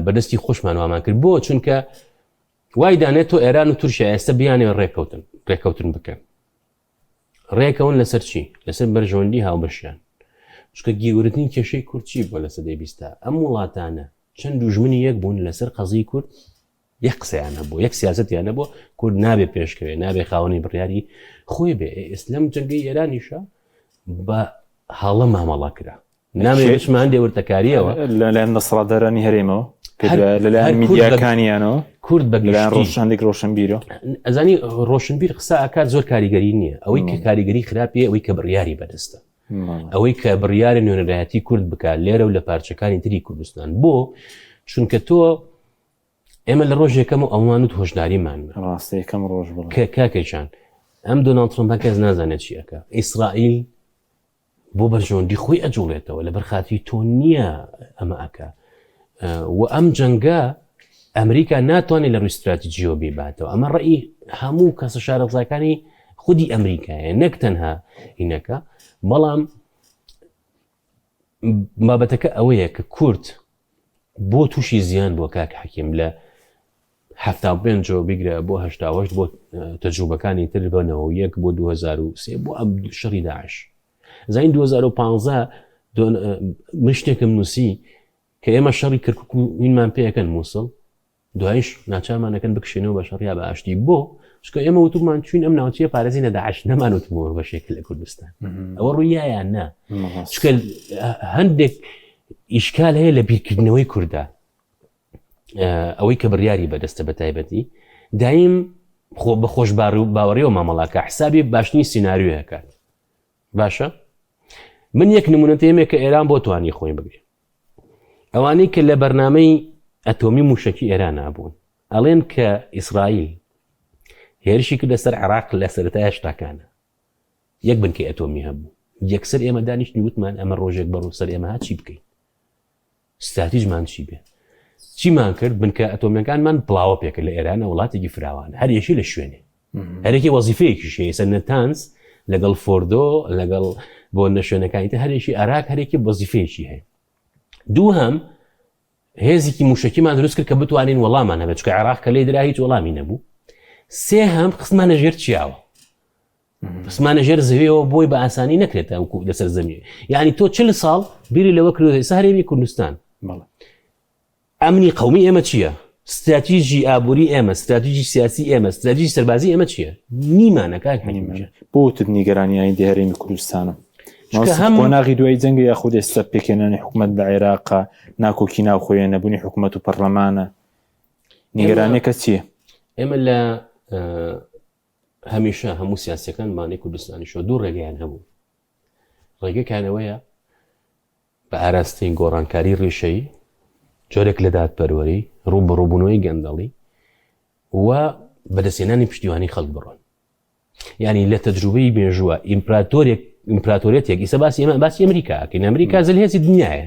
بەدەستی خۆشمان وامان کرد بۆ چونکە وای دانێت تۆ ئێران و تورکیا ئێستا بیانێ ڕێککەوتن ڕێککەوتن بکەن ڕێکەون لەسەر چی لەسەر بەرژەوەندی هاوبەشیان چونکە گیورتنی کێشەی کورد چی بووە لە سەدەی بیستا ئەم وڵاتانە چەند دوژمنی یەک بوون لەسەر قەزی کورد یەک قسەیان هەبوو یەک سیاسەتیان هەبوو کورد نابێ پێشکەوێ نابێ خاوەنی بڕیاری خۆی بێ ئێستا لەم جەنگەی ئێرانیشە بە هەڵە مامەڵە کرا نامێ بچمە هەندێ وردەکاریەوە لەلایەن دەسەڵاتدارانی هەرێمەوە لەلایەن میدیاکانیانەوە کورد بە لەلایەن ڕۆشنبیر ڕۆشنبیرەوە ئەزانی ڕۆشنبیر قسە ئەکات زۆر کاریگەری نییە ئەوەی کە کاریگەری خراپی ئەوەی کە بڕیاری بەدەستە ئەوەی کە بڕیارە نوێنەرایەتی کورد بکات لێرە و لە پارچەکانی تری کوردستان بۆ چونکە تۆ ئێمە لە ڕۆژ یەکەم و ئەوانوت هۆشداریمان ڕاستە یەکەم ڕۆژ بڵێ کە کاکەجان ئەم دۆناڵد ترەمپە کەس نازانێت چی ئەکا ئیسرائیل بۆ بەرژەوەندی خۆی ئەجوڵێتەوە لەبەر خاتری تۆ نییە ئەمە ئەکا و ئەم جەنگە ئەمریکا ناتوانێت لە ڕووی استراتیجیەوە بیباتەوە ئەمە ڕێی هەموو کەسە شارەزاکانی خودی ئەمریکایە نەک تەنها هینەکە بەڵام بابەتەکە ئەوەیە کە کورد بۆ تووشی زیان بووە کاک حەکیم لە 75 بیگرە بۆ 88 بۆ تەجروبەکانی تر بە 91 بۆ 2003 بۆ ئەم شەڕی داعش زین 2015 من شتێکم نووسی کە ئێمە شەڕی کەرکک و وینمان پێەکەن مووسڵ دوایش ناچارمان ئەکەن بکشێنەوە بە شەڕ یا بە ئاشتی بۆ؟ چونکە ئێمە وتومان چوین ئەم ناوچەیە پارێزی لە داعش نەمان وتمەوە بەشێک لە کوردستان ئەوە ڕوویایان نا چونکە هەندێک ئیشکال هەیە لە بیرکردنەوەی کووردا ئەوەی کە بڕیاری بەدەستە بە تایبەتی دایم خۆ بە خۆش باوەڕیەوە مامەڵاکە حسابی باشترین سینناریۆکات باشە من یەک نمونە تێمێ کە ئێران بۆ توانی خۆی بگرێ ئەوانەی کە لە بەرنامەی ئەتۆمی موشکی ئێران بوون ئەڵێن کە ئیسرائیل هێرشی کردە سەر عراق لە سەرەتای هەشتاکانە یەک بنکەی ئەتۆمی هەبوو یەکسەر ئێمە دانیشتنی وتمان ئەمە ڕۆژێک بەڕوو سەر ئێمە هات چی بکەین ستراتیژمان چی بێ چیمان کرد بنکە ئەتۆمیەکانمان بڵاوە پێکرد لە ئێرانە وڵاتێکی فراوان هەر یەکی لە شوێنێ هەرێکی وەزیفەیەکیش هەیە سەر نەتانز لەگەڵ فۆردۆ لەگەڵ بۆ نەشوێنەکانی تر هەرێکی عراق هەرێکی وەزیفەیەکی هەیە دووهەم هێزێکی موشەکیمان دروست کرد کە بتوانین وەڵامان هەبێت چکە عێراق کە لێ درا هیچ وەڵامی نەبوو سێهەم خستمانە ژێر چیاوە خستمانە ژێر زەویەوە بۆی بە ئاسانی نەکرێت لەسەر زەوی یعنی تۆ چل ساڵ بیری لەوە کردو ئێستا هەرێمی کوردستان ئەمنی قەومی ئێمە چییە؟ ستراتیژی ئابووری ئێمە، ستراتیژی سیاسی ئێمە، ستراتیژی سەربازی ئێمە چییە؟ نیمانە کاک حەکیم گیان. بۆ وتت نیگەرانی ئایندەی هەرێمی کوردستانم؟ چونکە هەم قۆناغی دوای جەنگە یاخود ئێستا پێکهێنانی حکومەت لە عێراقە، ناکۆکی ناوخۆیە، نەبوونی حکومەت و پەرلەمانە، نیگەرانیەکە چییە؟ ئێمە لە هەمیشە هەموو سیاسیەکان بانەی کوردستانیشەوە دوو ڕێگەیان هەبوو. ڕێگەکانەوەیە بە ئاراستەی گۆڕانکاری ڕیشەیی، جۆرێک لە دادپەروەری، ڕووبەڕووبوونەوەی گەندەڵی و بەدەستهێنانی پشتیوانی خەڵک بڕۆن. یعنی لە تەجروبەی مێژووە ئیمپراتۆرێک ئیمپراتۆریەتێک ئیسە باسی ئێمە باسی ئەمریکا ئەکەین ئەمریکا زلهێزی دنیاە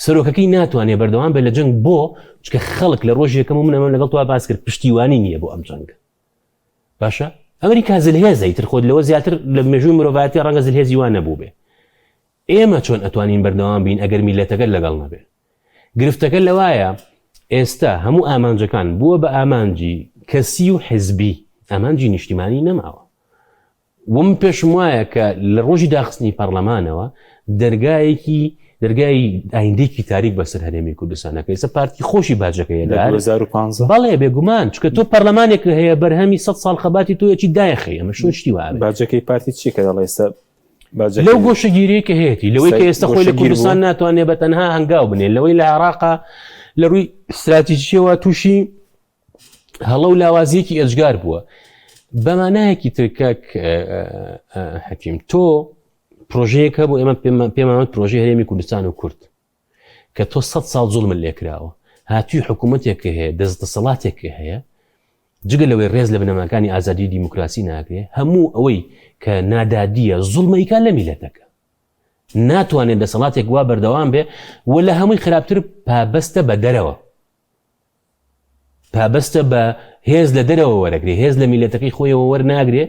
سەرۆکەکەی ناتوانێت بەردەوام بێت لە جەنگ بۆ چکە خەڵک لە ڕۆژ یەکەم و من ئەمەم لەگەڵ تو باس کرد پشتیوانی نییە بۆ ئەم جەنگ باشە ئەمریکا زلهێزە ئیتر خۆت لەوە زیاتر لە مێژووی مرۆڤایەتی ڕەنگە زلهێزی وا نەبوو بێ ئێمە چۆن ئەتوانین بەردەوام بین ئەگەر میللەتەکەت لەگەڵ نەبێ؟ گرفتەکە لەوایە ئێستا هەموو ئامانجەکان بووە بە ئامانجی کەسی و حزبی، ئامانجی نیشتیمانی نەماوە. و من پێشم وایە کە لە ڕۆژی داخستنی پەڕلەمانەوە دەرگایەکی دەرگای ئایندێکی تاریک بەسەر هەرێمی کوردستانەکە ئێستا پارتی خۆشی باجەکەی لە 2015 بەڵێ بێگومان چونکە تۆ پەرلەمانێک هەیە بەرهەمی 100 ساڵ خەباتی تۆیەکی دایخی ئەمە شۆن شتی وابێ باجەکەی پارتی چی کە دەڵێ ئێستا. لەو گۆشەگیری کە هەیەی لەوەی کە ئێستا خۆی لە کوردستان ناتوانێت بە تەنها هەنگاو بنێ لەوەی لە عێراقا لە ڕووی استراتیژیەوە تووشی هەڵە و لاوازیەکی ئێجگار بووە بەمانایەکی تر کاک حەکیم تۆ پرۆژەیەک هەبوو ئێمە پێمانوت پرۆژەی هەرێمی کوردستان و کورد کە تۆ سە ساڵ زوڵمت لێکراوە هاتووی حکوومەتێک هەیە دەست دەسەڵاتێک هەیە جگە لەوەی ڕێز لە بنەماکانی ئازادی و دیموکراسی ناگرێ هەموو ئەوەی کە نادادیە زوڵمەیکا لە میلەتەکە ناتوانێت دەسەڵاتێک وا بەردەوام بێ و لە هەمووی خراپتر پابەستە بە دەرەوە پابەستە بە هێز لە دەرەوە وەرەگرێ هێز لە میلەتەکەی خۆیەوە وەرناگرێ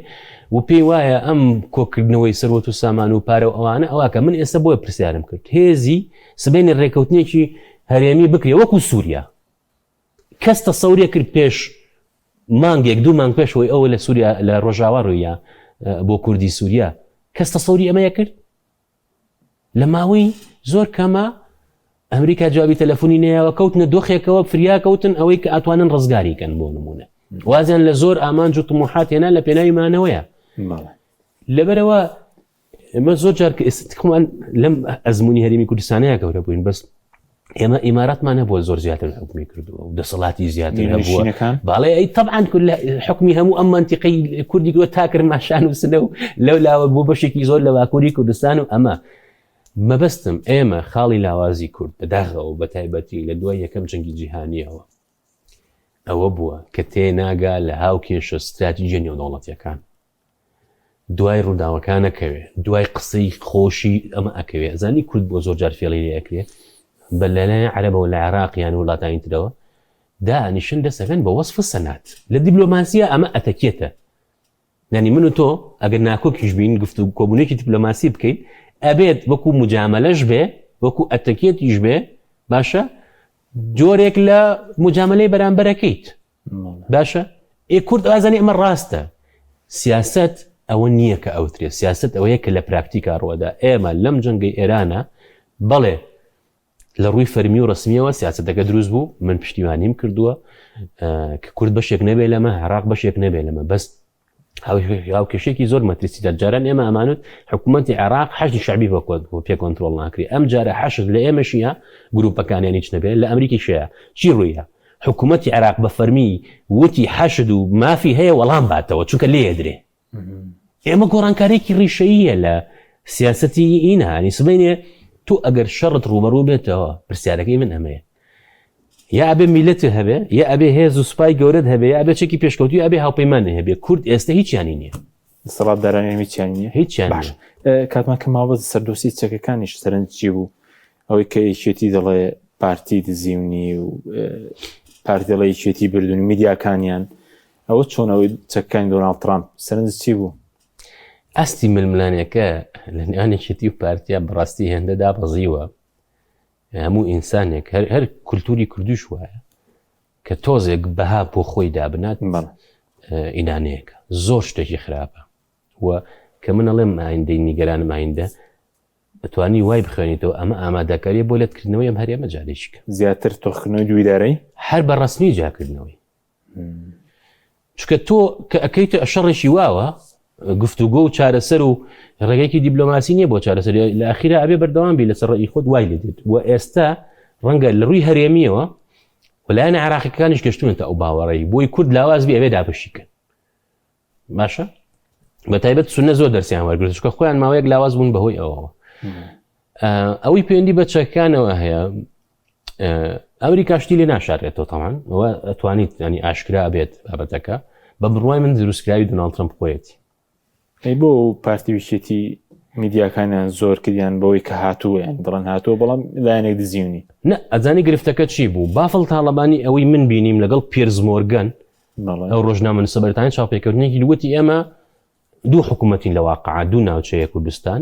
و پێی وایە ئەم کۆکردنەوەی سەروەت و سامان و پارە و ئەوانە ئەوواکە من ئێستا بۆیە پرسیارم کرد هێزی سبێنی ڕێکەوتنێکی هەرێمی بکرێ وەکو سووریا کەس تەسەوریە کرد پێش مانگێک دوو مانگ پێش ئەوەی ئەوە لە سووریا لە ڕۆژاوا ڕوویە بۆ کوردی سووریا کەس تەسەوری ئەمەیە کرد لە ماوەی زۆر کەمە ئەمریکا جوابی تەلەفۆنی نەیەوە کەوتنە دۆخێکەوە فریا کەوتن ئەوەی کە ئەتوانن ڕزگاری کەن بۆ نمونە وازیان لە زۆر ئامانج و طموحات هێنا لە پێناوی مانەوەیە لەبەرەوە ئێمە زۆر جار کە ئێستمان لەم ئەزمموی هەرێمی کوردستانەیە گەورە بووین بەس ئێمە ئیماراتمان هەبووە زۆر زیاتر حکومی کردووە و دەسەڵاتی زیاتر هەبووە باڵێ ئەی طبعاان حکومی هەموو ئەم منتیقی کوردی گووە تا کرماشان و سنە و لەو لاوە بۆ بەشێکی زۆر لە باکووری کوردستان و ئەمە مەبەستم ئێمە خاڵی لاوازی کورد بەداخەوە بە تایبەتی لە دوای یەکەم جەنگی جیهانیەوە ئەوە بووە کە تێناگا لە هاوکێشە ستراتیژیە نێودەوڵەتیەکان دوای ڕووداوەکان ئەکەوێ دوای قسەی خۆشی ئەمە ئەکەوێ ئەزانی کورد بۆ زۆر جار فێڵی لێ ئەکرێ بە لەلایەن عەرەبەوە لە عێراق یان وڵاتانی ترەوە دانیشن دەسەکەن بە وەصف سەنات لە دیبلۆماسیە ئەمە ئەتەکێتە یعنی من و تۆ ئەگەر ناکۆکیش بین گفت و کۆبوونێکی دیپلۆماسی بکەین ئەبێت وەکو مجاملەش بێ وەکو ئەتەکێتیش بێ باشە جۆرێک لە مجاملەی بەرامبەرەکەیت باشە ئێ کورد ئازانی ئەمە ڕاستە سیاست ئەوە نییە کە ئەوترێ سیاست ئەوەیە کە لە پراکتیکا ڕوەدا ئێمە لەم جەنگەی ئێرانە بەڵێ لە ڕووی فەرمی و ڕسمیەوە سیاستەکە دروست بوو من پشتیوانیم کردووە کە کورد بەشێک نەبێ لەمە عراق بەشێک نەبێ لەمە بەس هاوکێشێکی زۆر مەترسیدار جاران ئێمە ئەمانوت حکوومەتی عێراق حەشدی شعبی بە پێ کۆنترۆڵ ناکرێ ئەم جارە حەشد لە ئێمەشیە گروپەکانیان هیچ نەبێ لە ئەمریکیشەیە چی ڕوویە حکوومەتی عێراق بە فەرمی وتی حەشد و مافی هەیە وەڵام باتەوە چونکە لێ درێ ئێمە گۆڕانکارێکی ڕیشەیە لە سیاستی ئینانی سبینێ تۆ ئەگەر شەڕت ڕوبەڕوو بێتەوە پرسیارەکەی من ئەمەیە یا ئەبێ میلەتت هەبێ یا ئەبێ هێز و سوپای گەورەت هەبێ یا ئەبێ چەکی پێشکەوتوی ئەبێ هاوپەیمانێ هەبێ کورد ئێستا هیچیانی نییە دەسەڵاتدارانی هیچیان نییە هیچیان باش کاتمان کە ماوە سەردۆسی چەکەکانیش سەرنج چی بوو ئەوەی کە یەکێتی دەڵێ پارتی دزیونی و پارتی دەڵێ یەکێتی بردون میدیاکانیان ئەوە چۆن ئەوەی چەکەکانی دۆناڵد ترامپ سەرنج چی بوو ئاستی ململانێکە لە نێوان یەکێتی و پارتیا بەڕاستی هێندە دابەزیوە هەموو ئینسانێک هەر هەر کولتوری کوردیش وایە کە تۆزێک بەها بۆ خۆی دابنات ئینانەیەکە زۆر شتێکی خراپە و کە من ئەڵێم ئایندەی نیگەرانم ئایندە ئەتوانی وای بخوێنیتەوە ئەمە ئامادەکاریە بۆ لەتکردنەوەی ئەم هەرێمە جارێکیکە زیاتر تۆخکردنەوەی دوویدارەی هەر بە ڕسمی جیاکردنەوەی چونکە تۆ کە ئەکەیتە شەڕێکی واوە گفتوگۆ و چارەسەر و ڕێگەیەکی دیبلۆماسی نییە بۆ چارەسەر لە ئەخیرا ئەبێ بەردەوام بی لەسەر ڕێی خۆت وای لێ دێت و ئێستا ڕەنگە لە ڕووی هەرێمیەوە وەلایەن عراقیەکانیش گەشتونەتە ئەو باوەڕەی بۆی کورد لاواز بی ئەبێ دابەشیکەن باشە بە تایبەت سونە زۆر دەرسیان وەرگرت چونکە خۆیان ماوەیەک لاواز بوون بەهۆی ئەوەوە ئەوەی پەیوەندی بە چەکانەوە هەیە ئەمریکا شتی لێ ناشارێتەوە تاوان ئەوە ئەتوانیت ینی ئاشکرا بێت بابەتەکە بە بڕوای من دروستکراوی دوناڵد ترەمپ خۆیەتی ئەی بۆ پارتی ویشێتی میدیاکانیان زۆر کردیان بەوەی کە هاتووە یان دڵن هاتووە بەڵام لایەنێک دزیونی نە ئەزانی گرفتەکە چی بوو بافڵ تاڵەبانی ئەوەی من بینیم لەگەڵ پیرز مۆرگەن ئەو ڕۆژنامەنووسە بەریتانی چاوپێکەوتنێکی وتی ئێمە دوو حکوومەتین لە واقعا دوو ناوچەیە کوردستان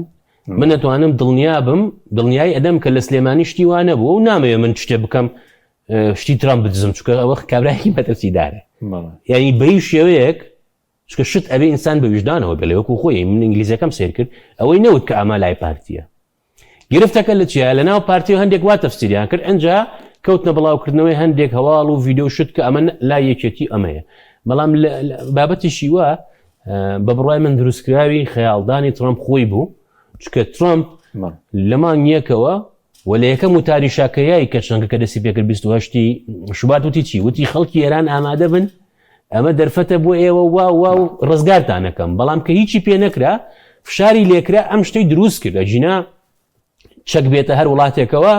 من ئەتوانم دڵنیا بم دڵنیایی ئەدەم کە لە سلێمانی شتی وا نەبووە و نامەوێ من شتێ بکەم شتی ترامپ بدزم چونکە ئەوە کابراایکی مەترسیدارە یعنی بەی شێوەیەک چونکە شت ئەبێ ئینسان بە ویژدانەوە بێ وەکو خۆی من ئینگلیزەکەم سێر کرد ئەوەی نەوت کە ئەمە لای پارتیە گرفتەکە لە چیە لە ناو پارتی و هەندێک وا تەفسیریان کرد ئەنجا کەوتنە بڵاوکردنەوەی هەندێک هەواڵ و ڤیددیو شت کە ئەمە لای یەکێتی ئەمەیە بەڵام بابەتی شیوە بە بڕای من دروستکراوی خەیاڵدانی ترامپ خۆی بوو. چکە ترامپ لە مانگ یەکەوە و لە یەکەم وتاری شاکەیای کە چەنگەکە دەستی پێکرد 28 شوبات وتی چی وتی خەڵکی ئێران ئامادە بن ئەمە دەرفەتە بۆ ئێوە وا وا و ڕزگارتانەکەم بەڵام کە هیچی پێ نەکرا فشاری لێکرا ئەم شتەی دروست کرد ئەگینا چەک بێتە هەر وڵاتێکەوە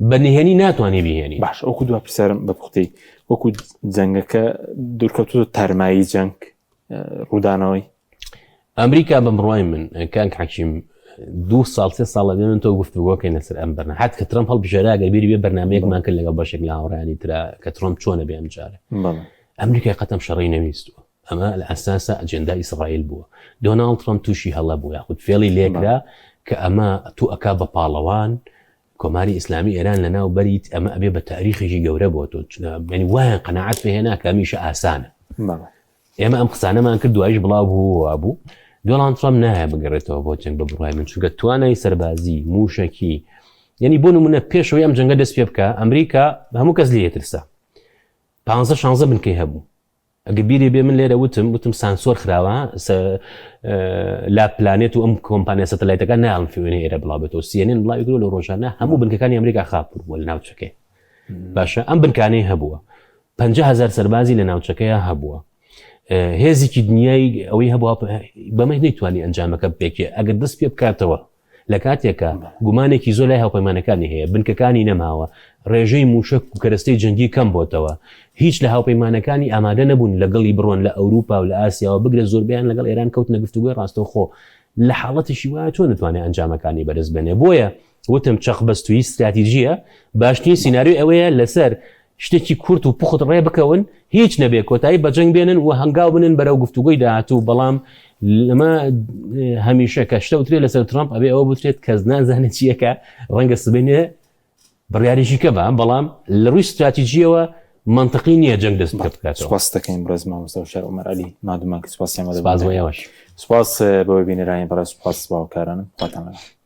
بە نهێنی ناتوانێ بیهێنی. باش وەکو دوا پرسیارم بە پوختەی وەکو جەنگەکە دوورکەوتووە تارمایی جەنگ ڕوودانەوەی ئەمریکا بە بڕوای من کاک حەکیم دوو ساڵ سێ ساڵە بێ من تۆ گفتوگۆکەین لەسەر ئەم بەرنامە حت کە ترەمپ هەڵبژێرا گەر بیری بێ بەرنمەیەکمان کرد لەگەڵ بەشێک لە هاوڕیانی ترا کە ترەمپ چۆنە بێ ئەم جارە ئەمریکای قەتەم شەڕی نەویستووە ئەمە لە ئەساسا ئەجێندا ئیسرائیل بووە. دۆناڵد ترەمپ تووشی هەڵە بوو یاخود فێڵی لێکرا کە ئەمە تو ئەکا بە پاڵەوان کۆماری ئیسلامی ئێران لەناو بەریت ئەمە ئەبێ بە تاریخێکی گەورە بۆ تۆ یعنی وایان قەناعەت پێهێنا کە هەمیشە ئاسانە. ئێمە ئەم قسانەمان کرد دوایش بڵاو بوو وابوو دۆناڵد ترەمپ نایە بگەڕێتەوە بۆ جەنگ بە بڕوای من چونکە توانای سەربازی موشەکی یعنی بۆ نمونە پێشەوەی ئەم جەنگە دەست پێ بکە ئەمریکا هەموو کەس لێ ترسا پ شانزە بنکەی هەبوو ئەگەر بیرێ بێ من لێرە وتم وتم سانسۆر خراوە لا پلانێت و ئەم کۆمپانیا سەتەلایتەکان ناڵن فێوێنە ئێرە بڵاو بێتەوە CNN بڵاوی کردەوە لە ڕۆژانە هەموو بنکەکانی ئەمریکا خاپور بووە لە ناوچەکەی باشە ئەم بنکانەی هەبووە 50هزار سەربازی لە ناوچەکەیە هەبووە هێزێکی دنیای ئەوەی هەبووە بەمە نەیتوانی ئەنجامەکە بپێکێ ئەگەر دەست پێ بکاتەوە لە کاتێکا گومانێکی زۆر لای هاوپەیمانەکانی هەیە، بنکەکانی نەماوە، ڕێژەی مووشەک و کەرەستەی جەنگی کەم بۆتەوە، هیچ لە هاوپەیمانەکانی ئامادە نەبوون لەگەڵی بڕۆن لە ئەوروپا و لە ئاسیاوە، بگرە زۆربەیان لەگەڵ ئێران کەوتنە گفتوگۆی ڕاستەوخۆ، لە حاڵەتێکی وایە چۆن دەتوانێت ئەنجامەکانی بەدەست بێنێ؟ بۆیە وتم چەقبەستوویی ستراتیجییە، باشترین سیناریۆ ئەوەیە لەسەر شتێکی کورت و پوخت ڕێ بکەون هیچ نەبێ کۆتایی بە جەنگ بێنن و هەنگاو بنن بەرەو گفتوگۆی داهاتوو بەڵام لەمە هەمیشە کە شتە وترێ لەسەر ترامپ ئەبێ ئەوە بوترێت کەس نازانێت چیەکە ڕەنگە سبەینێ بڕیاریشی کە بە بەڵام لە ڕووی ستراتیژیەوە منطقی نییە جەنگ دەست پێ بکاتەوە. سپاس دەکەین بەڕێز مامۆستا وشار عومەر عەلی مادومان کە سپاسیان سپاس بۆ ئێوەش. سپاس بۆ بینەرانی بەڕێز سپاس باوکارانم خواتان لەگەڵ.